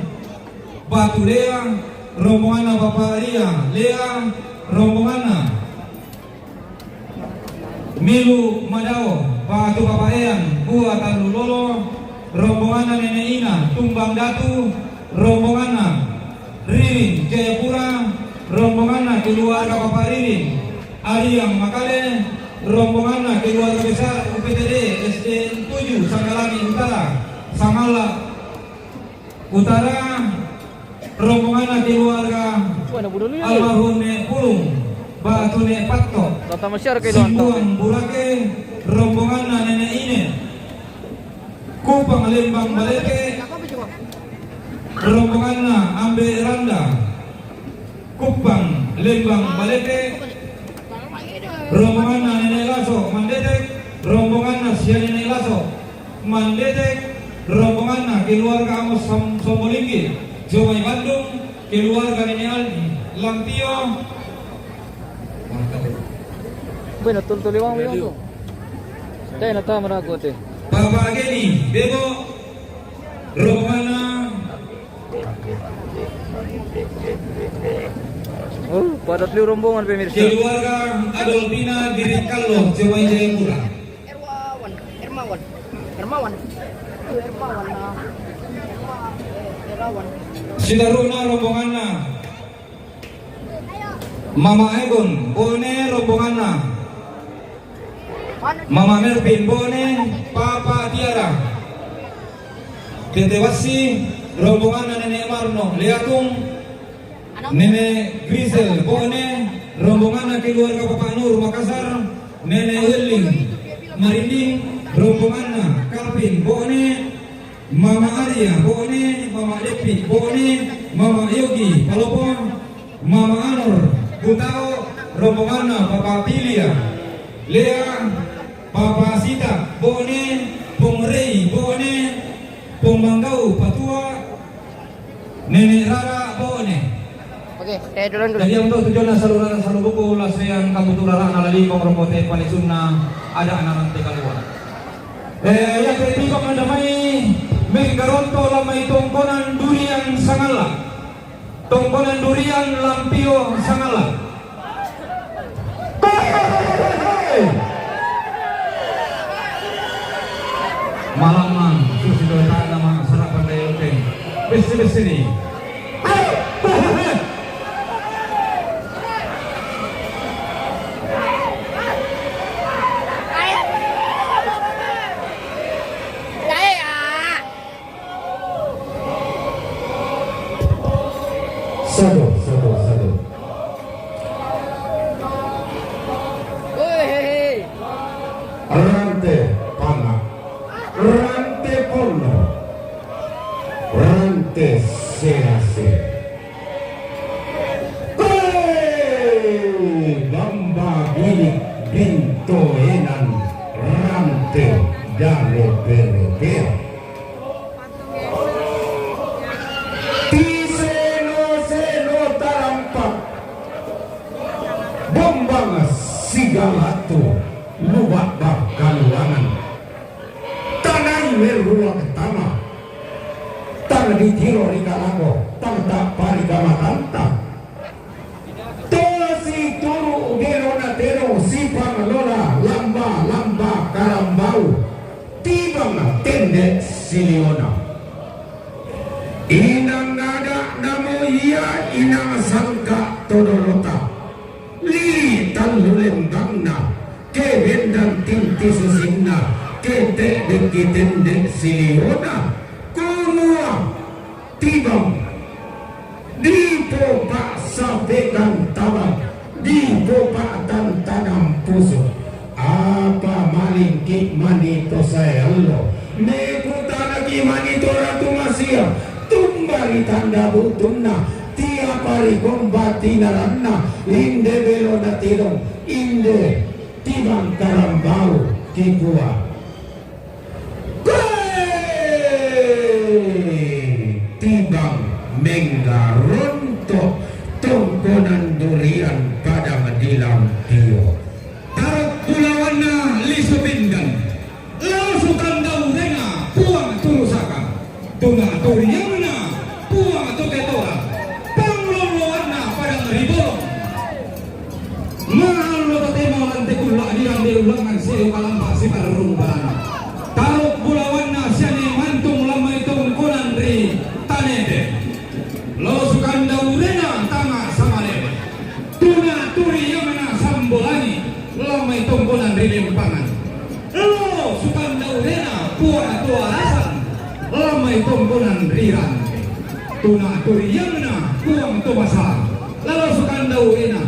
Batu Lea, rombonganna Bapak Ria Lea, rombonganna Milu Madao, Batu Bapak Ean, Bua Tandu Lolo, rombonganna Nenek Ina, Tumbang Datu, rombonganna Ririn Jayapura, rombonganna keluarga Bapak Ririn, Ariang Makale, rombonganna keluarga besar U P T D S D N tujuh Sanggalani Utara, Sangala Utara, rombonganna keluarga almarhum Nek Pulung, Batu Nek Patto, Simbuang Burake, rombonganna Nenek Ine, Kupang Lembang Balete, rombonganna Ambe Randa. Kupang Lembang Balete, rombonganna Nenek Laso Mandetek, rombonganna sia Nenek Laso Mandetek, rombonganna keluarga Amos Sam-, Sombolinggi, Jomai Bandung, keluarga Nenek Aldi, Lampio. Bueno, tonto liwang liwang. Dai na tama ragu te. Papa Geni, Bebo, rombonganna. Oh, padat liu rombongan, pemirsa. Keluarga Adolfina Dirikallo, Jomai Jayapura. Ermawan, Ermawan, Ermawan. Ermawan, nah. Erma-, eh, Erawan. Sitaruna rombonganna. Mama Egon, bo'ne rombonganna. Mama Melvin, bo'ne Papa Tiara. Tete Wassi, rombonganna Nenek Marno, Leatung. Nenek Grisel, bo'ne rombonganna keluarga Papa Nur, Makassar. Nenek Weling, Marinding, rombonganna Kalvin, bo'ne Mama Arya, bo'ne Mama Depi, bo'ne Mama Yogi, Palopo, Mama Anur, Butao, rombonganna Papa Pilia, Lea, Papa Sita, bo'ne Pong Rei, bo'ne Pong Manggau, Patua, Nenek Rara, bo'ne. Oke, eh, duluan dulu. Jadi untuk tujuanna saluhurna saluhurna, laseang kabutu rarana, lalikong rokote palisunna, ada anak rantai kalua. Eh, ya, tiba-tiba ada mai, menggaronto lamai tongkonan durian sangalla. Tongkonan durian Lampio sangalla. Malamang, susi dua nama sarapan daya uteng. Besi-besi ni. Sado, sado, sado. Rante panga, rante pono, rante sease. Hei, bamba bilik binto enan rante dare berebea. Tiseno-seno tarampak, bombang sigalatu lubak bakaluangan. Tanai werua ketama, tang ditiro ri kalago, tang tapari kamatanta. Tosi turu belona tero sipang lola lamba-lamba karambau, tibang tende siliona. Inang ada namo ia inang sangka todolota. Lili tallu lembangna, ke bendan tinti susinna, ke te deki tende siliona, kumua tibang. Dipopa sapekan tabang, dipopa tantanang pusu. Apa malingki manito sae allo? Mekutanaki manito ratu masia, tumbari tanda butunna, tiapari komba tinaranna, inde belo natirong, inde tibang karambau kikua. Hei! Tibang menggaronto tongkonan durian padang di Lampio. Tarok bulawanna lisu pinggan. Lao sukandau denga puang turusaka. Tuna turianna puang tuketora. Pangloloanna padang ribolong. Maallo tatema lante kulla dirande ulangan seo kalampa siparrung barana. Tarok bulawanna siane mantung lamai tongkonan ri Tanete. Lo sukanda urena tama samalema. Tuna turi yamena sambolani lamai tongkonan ri Lempangan. Lo sukanda urena puang tuarasan lamai tongkonan ri Rante. Tuna turi yamena puang tumasal. Lalo sukanda urena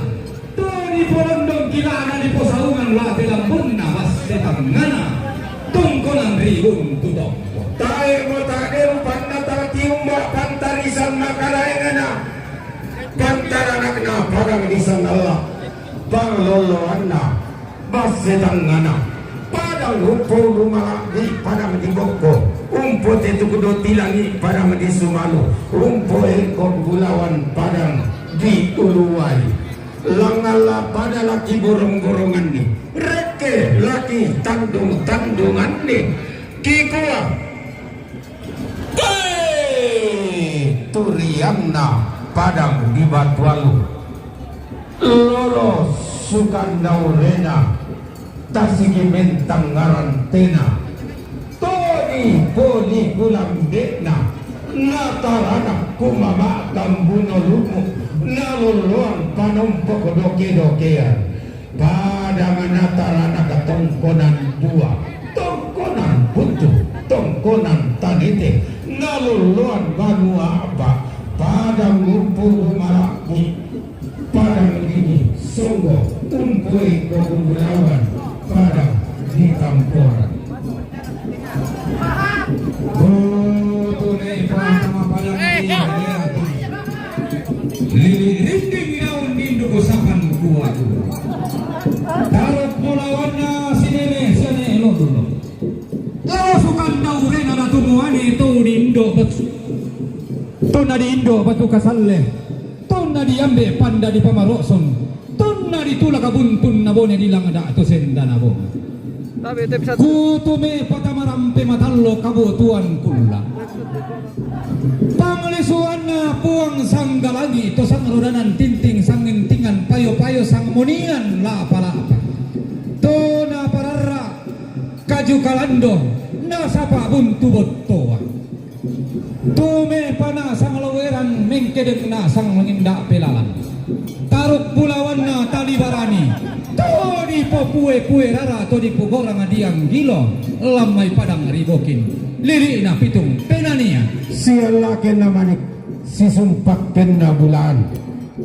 Toni polondong kilana di posaungan late lambunna basse tangngana tongkonan ri buntu tompo. Padang di Sangalla, pangloloanna, basse tangngana, padang umpo lumala'bi, padang di bokko, umpo tetu kudo tilangi, padang di sumalu, umpo eko bulawan, padang di uluwai. Langalla pada laki borong-boronganni, rekke laki tandung-tandunganni, kikua, Hei, turianna padang di Batualu. Lolo sukandaurena, tasigi mentang ngarantena. Toni poni kulambe'na, nataranak kumama kambuno lumu, naloloan panompok doke-dokean. Padang nataranaka tongkonan dua, tongkonan buntu, tongkonan tanete, naloloan banua a'pa, padang umpo lumala'bi, padang didi songgo, umpo eko bulawan, padang di tamporan. Lili rinding daun nindu usapan kuatu. Taruk bulawanna sinene sene lolo. Lao sukandaurena datu muane to diindo batu. To nadiindo batu kasalle. To nadiambe panda di pamaroson. Tonna ditulak buntunna bone di langda to sendana bone. Kutume patamarampe matallo kabutuan kulla. Panglisuanna Puang Sanggalangi to sangrodanan tinting sangintingan payo-payo sangmonian lapa-lapa. To napararra kaju kalando nasapa buntu bottoa. Tume pana sang laweran mengkedeng na sang mengindak pelalang. Taruk bulawanna tali barani. To dipopue-pue rara to dipogorang dianggilo. Lammai padang ribokin. Lili'na pitung penania. Siallakenna manik. Sisumpakkenna bulan.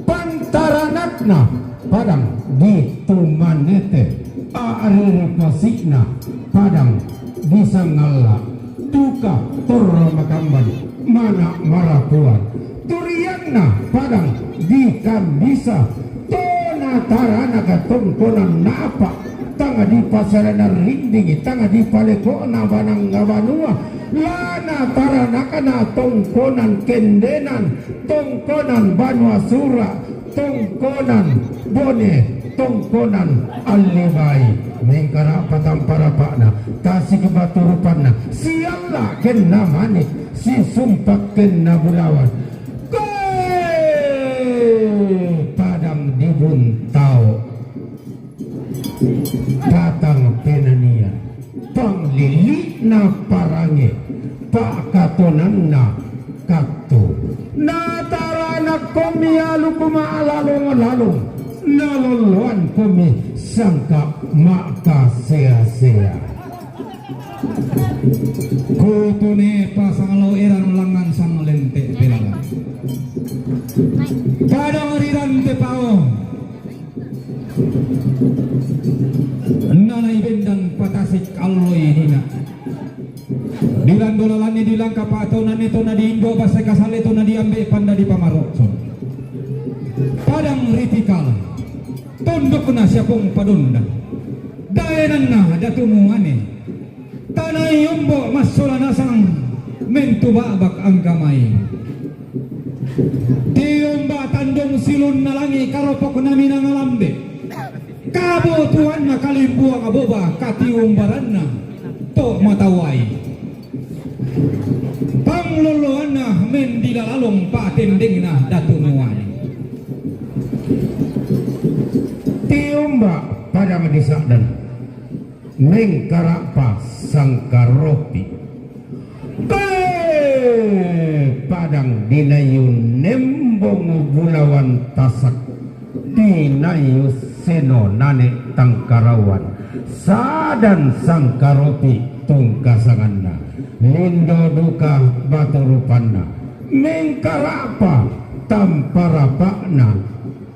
Pantaranakna padang di tumanete, a'riri pasi'na padang di sangalla, duka torro makamban mana marapuan, turianna padang di kambisa, tona taranaka tongkonan napa, tanga di pasarana rindingi, tanga di paleko'na banang banua, lana taranakana tongkonan kendenan, tongkonan banua sura, tongkonan bone, tongkonan allibai, mengkara patampa rapa'na, tasik batu rupanna, sialla kenna manik, sisumpak kenna bulawan. Koe padang dibuntao. Patang penania, panglili'na parange, pakatonanna kattu. Nataranakkomi aluku ma'lalong-lalong, nalolloankomi sangka ma'kasea-sea. Kutune pasang lao erang langngan sang lente pelala. Padang rirante pao. Nanai bendan patasik alloi nina. Dilando lalanni dilangka patonanni to nadiindo basse kasalle to nadiambe panda di pamarokso. Padang ritikala. Tondokna siapong padonda. Daenanna datu muane. Tanai ombo massola nasang mentu ba'bak anggamai. Tiumba tandung silunna langi karopok naminanga lambe. Kabutuanna kalimbuang boba katiumbaranna to matawai. Pangloloanna mendila lalong patendengna datu muane. Tiumba padang di sa'dan. Mengkara'pa sangkaropi. Pe padang dinayu nembong bulawan tasak dinayu seno nane tangkarawan sadan sangkaropi tungkasanganna lindo duka batu rupanna mengkara'pa tamparapa'na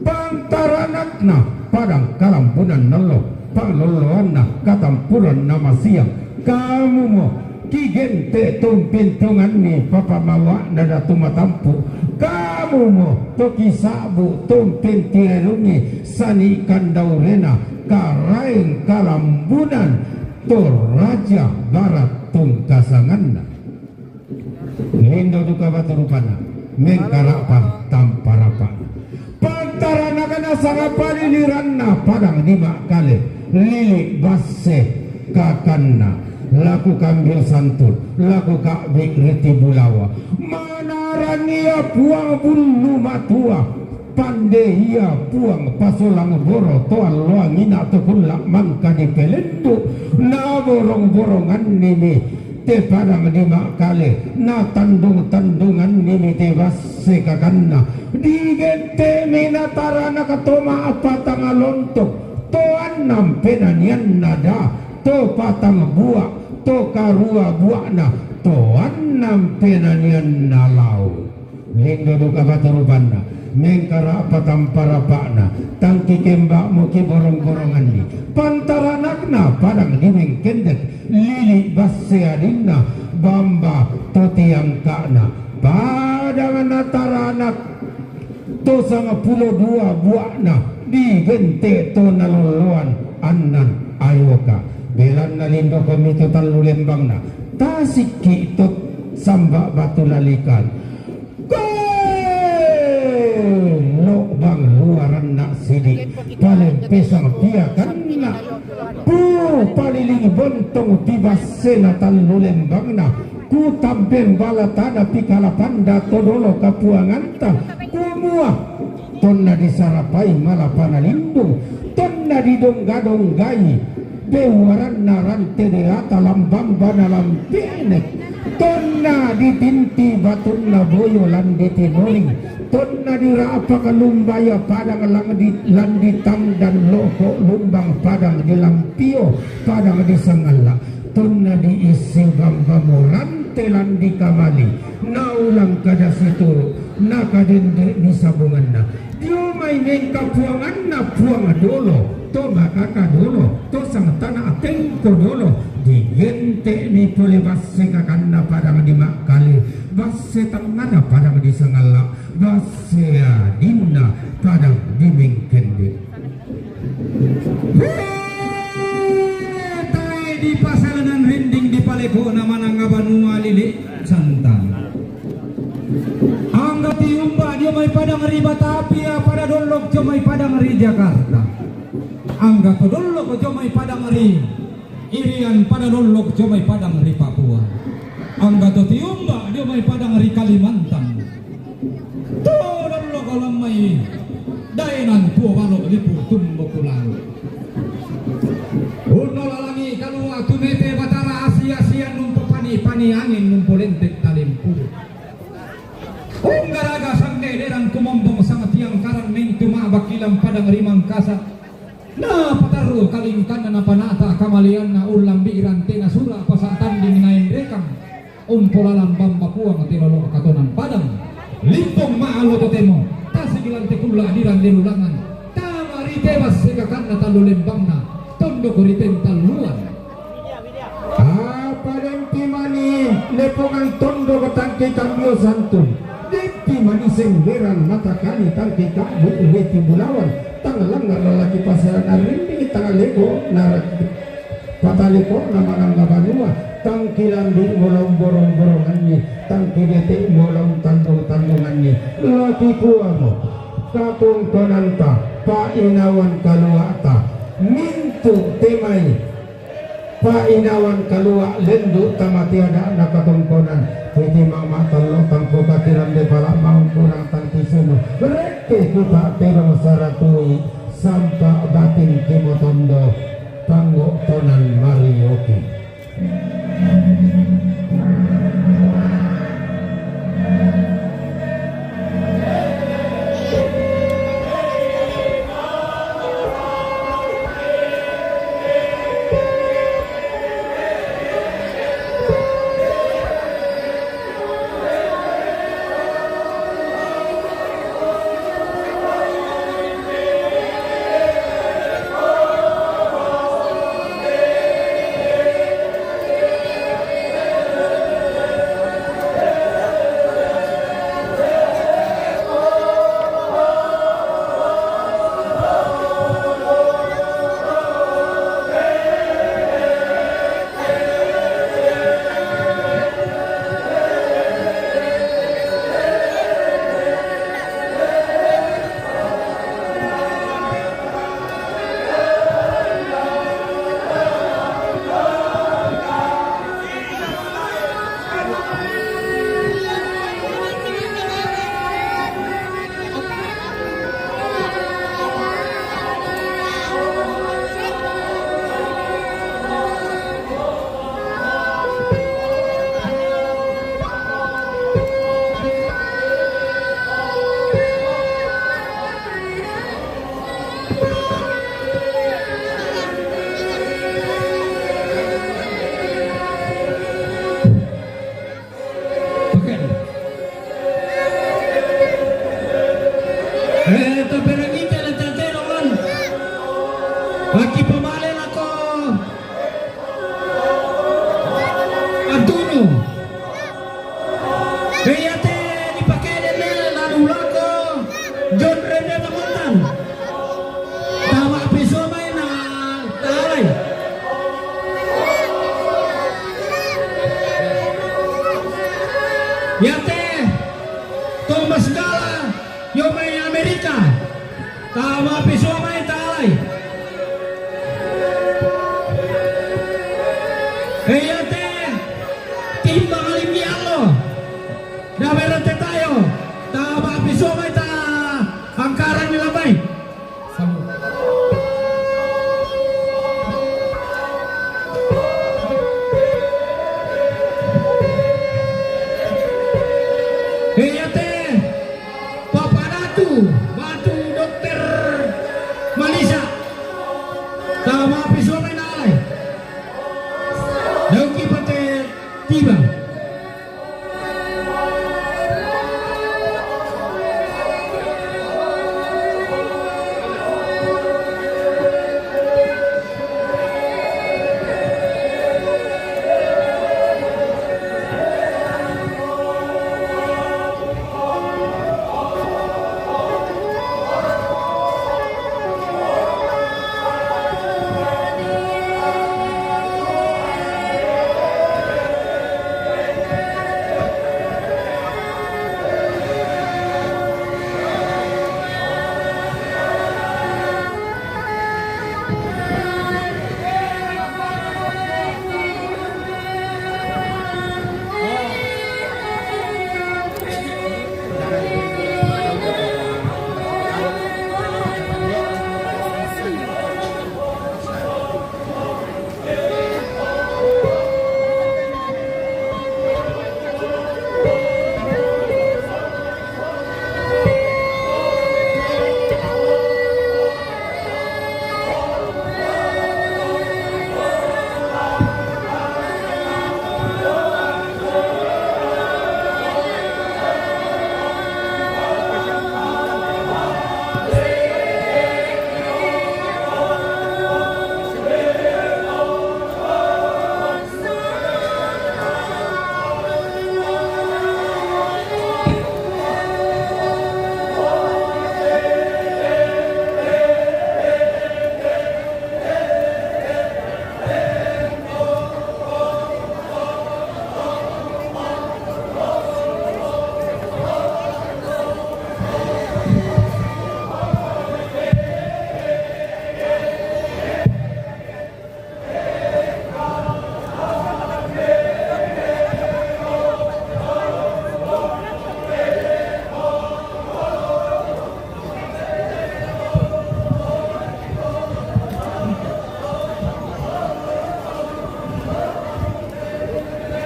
Pantaranakna padang kalambunan nello, panglolloanna katampuran namasiang, kamumo Kigente tumpintunganni papamawa'na datu matampu'. Kamu mo to kisa'bu tumpintirerungi sani kandaurena karaeng kalambunan to raja barat tungkasanganna. Lindo duka batu rupanna, mengkara'pa tampa-rapa'na. Pantaranakna sanga paliliranna padang di Ma'kale, lili' basse kakanna, laku kambio santun, laku ka'bi' riti bulawa. Manarang ia Puang Bullu Matua, pande ia Puang pasolang boro to alloang ina to kulla' mangka dipelendu', naborong-borongannimi te padang di Ma'kale, natandung-tandungannimi te basse kakanna. Digente'mi nataranak to ma'patang lontok, to annang penanianna da, to patang bua', to karua bua'na, to annang penanianna lao. Lindo duka batu rupanna, mengkara'pa tampa-rapa'na, tangki kemba'mu kiborong-boronganni, pantaranakna padang di Mengkendek, lili' basse adinna, bamba to tiangka'na, padang nataranak to sangpulo dua bua'na, digente' to nalolloan annan ayoka. Belanna lindo komi to tallu lembangna, tasikki' to samba' batu lalikan. Gol! Lo'bang luaranna sidi', palempesang piakanna. Ku paliling bontong pibassena tallu lembangna, ku tabbeng bala tana pikalapanda to dolo kapuanganta, kumua tonna disarapai malapana lindung, tonna didongga-donggai bewwaranna rante deata lambambana lampenek, tonna ditinti batunna boyo lan ditinoring, tonna dira'pak lumbaya padang lan di, lan ditangdan lo'ko' lumbang padang di Lampio, padang di Sangalla', tonna diissi bambamo rante lan dikamali, naulang kada situru', nakadende' disabunganna. Dio mai mengkapuanganna Puang dolo, to makaka dolo, to sangtana atengko dolo, digente'mi pole basse kakanna padang di Ma'kale, basse tangngana padang di Sangalla', basse adinna padang di Mengkende. Hee, tae' dipasalanan rinding dipaleko'na manang banua lili' santang. Angga tiumba' dio mai padang ri Batavia, pada dollok dio mai padang ri Jakarta. Angga to dollok dio mai padang ri Irian, pada dollok dio mai padang ri Papua. Angga to tiumba' dio mai padang ri Kalimantan. To dollok lan mai daenan tuo balo' lipu tumbo kulalo. Unnola langi' kalua' tumete Batara asi-asian, umpopani-pani angin, umpolente' talimpuru. Unggaraga sangge'deran kumombong sangtiangkaran, mintu ma'bakkilan padang ri Mangkasa. Napatarru' kalingkanna, napanata' kamalianna, ullambi'i rantena sura' pasa' tanding naenrekang. Umpolalan bamba Puang te lolo' katonan padang. Limpong ma'alo totemo, tasigi lan te kulla' dirang lilulangan. Tama ri te basse kakanna tallu lembangna, tondoko ri ten talluan. Apa dempi mani lepongan tondoko tangke kambio santun. Dempi mani semberan mata kani tangke kambu' weti bulawan. Tang langnga' lalaki pasaran arrinding, tang leko' naraki. Pataliko'na manang banua, tangki lambi' molong borong-boronganni, tangki dete' molong tandung-tandunganni, laki kuamo, katongkonanta, pa'inawan kalua'ta, mintu' te mai, pa'inawan kalua' lendu' tama tiada'na katongkonan, titi mama tallo tangko kakiran de pala' maung kurang tangki sunu, rekke kita tedong saratui, sampa' batin kimotondo, panggo' tonan marioki. Iate dipakede ne lalu lako John Rende Tamontan. Tama piso mai na talai. Iate Thomas Gala yo mai Amerika. Tama piso mai talai. Iate Timbang Alimialo. Daerah Tetayo. Tama piso mai ta angkaran ni labai. Iate Papa Datu, Batu Dokter Malisa. Tama piso mai nalai. Dauki pate tiba.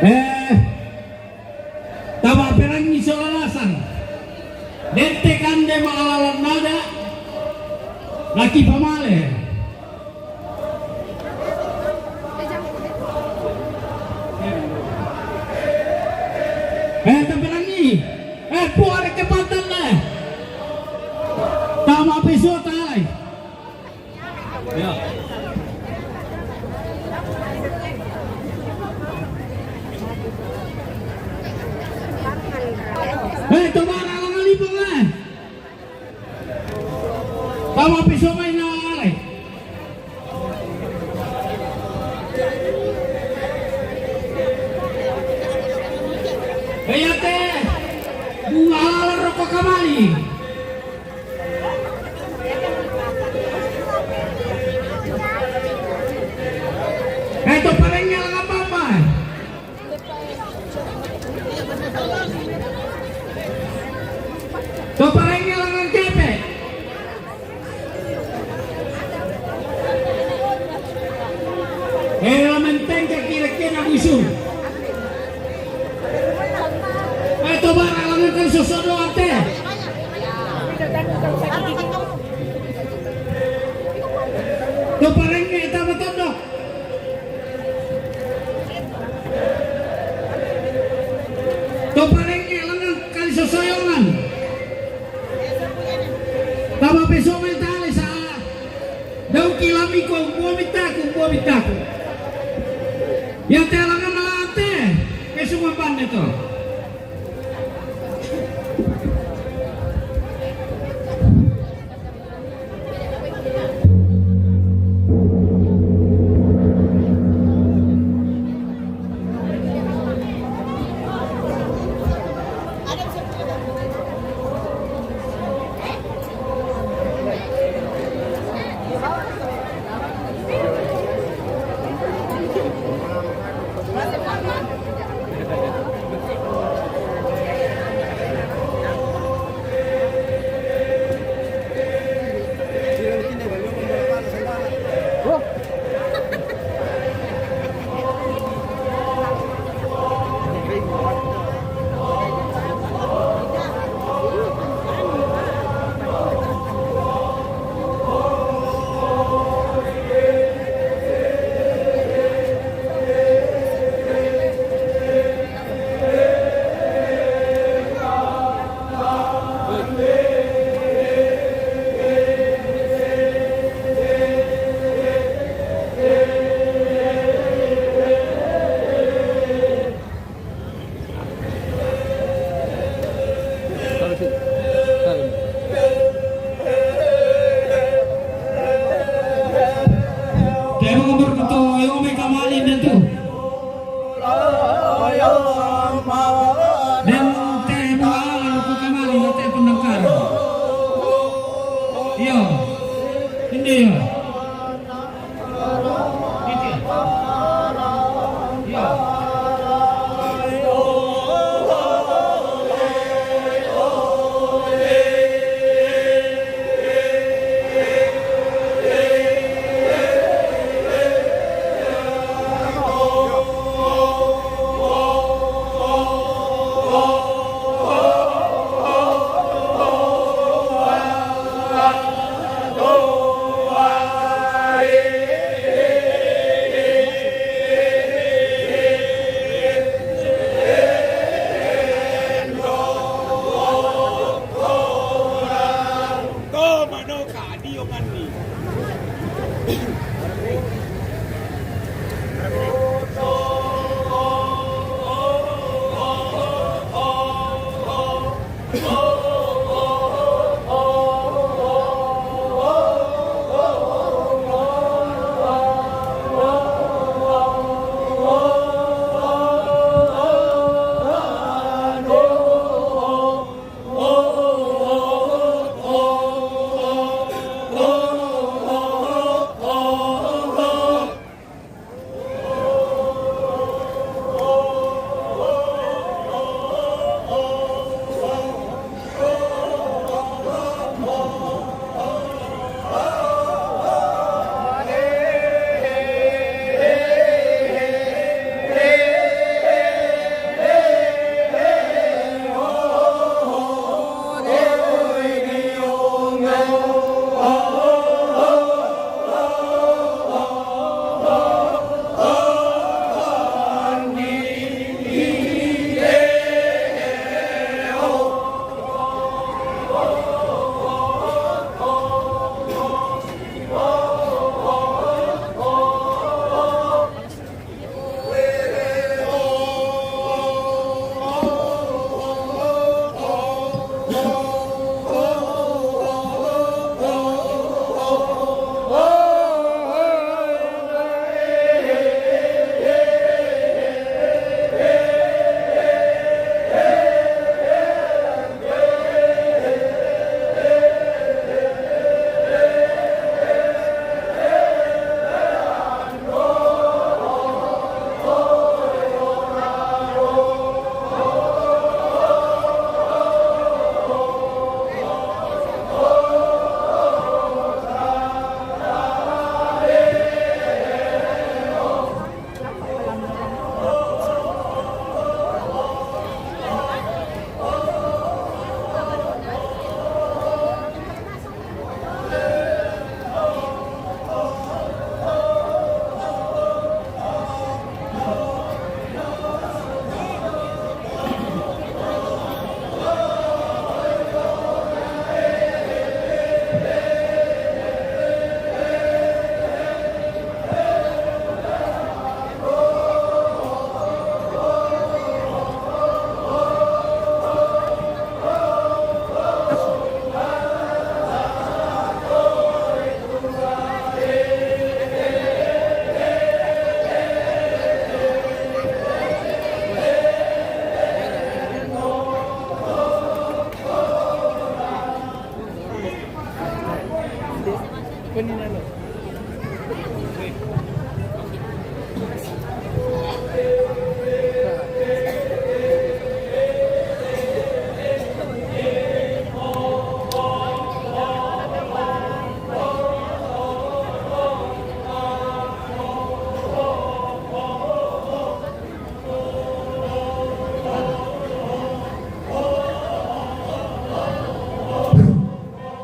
Eh, tama perangi sola lasang. Dette kande maalalan nada, laki pamale. Eh, taperangi. Eh, puare kepatan deh. Tama peso talai. Ya. Eh, coba orang lima, eh. Tama piso mai na alai. Iate, bunga ala roko kamali. Eto parengnya langa papa. To parengnya langa kepe. Eh, lamenteng ke kira-kira busung. Eh, to bara langan kan sosodo ate. To parengnya eta matodok. To parengnya langan kan sosoyongan. Tama peso mai tale sa. Dauki lami ko bua bitaku, bua bitaku. Iate langa malate, peso mapande to.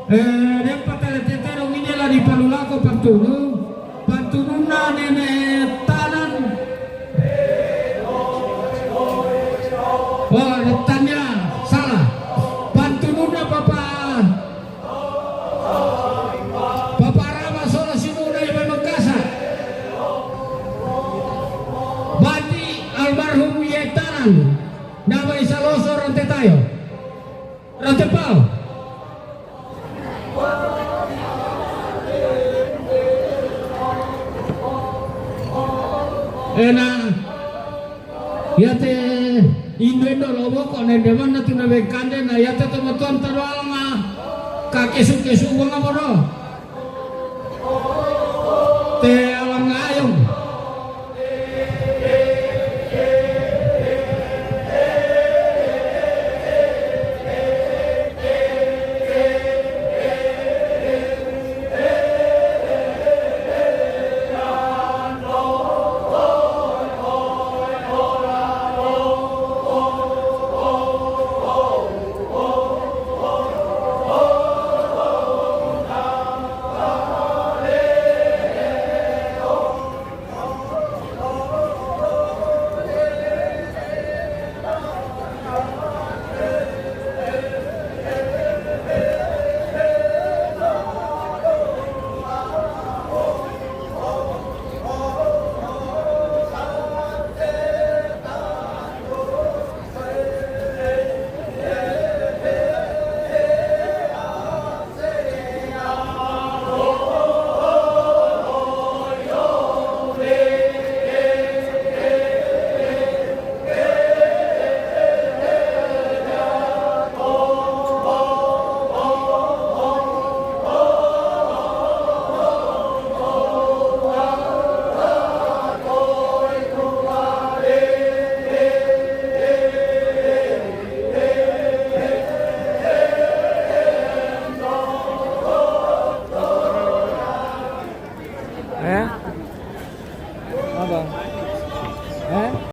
Eh, den patala tetero mine la di palulako pantunu. Pantununa nene tanan. Oh, tanya salah. Pantununa papa. Papa Rama sola sinuna iba mangkasa. Bati almarhum yetanan. Nama isa loso rante tayo. Rante pao. Ena, yate indo indo lobo ko nende mana tuna bekande na yate tomo tuan tarual ma ka kesu kesu bunga bodo. Hein?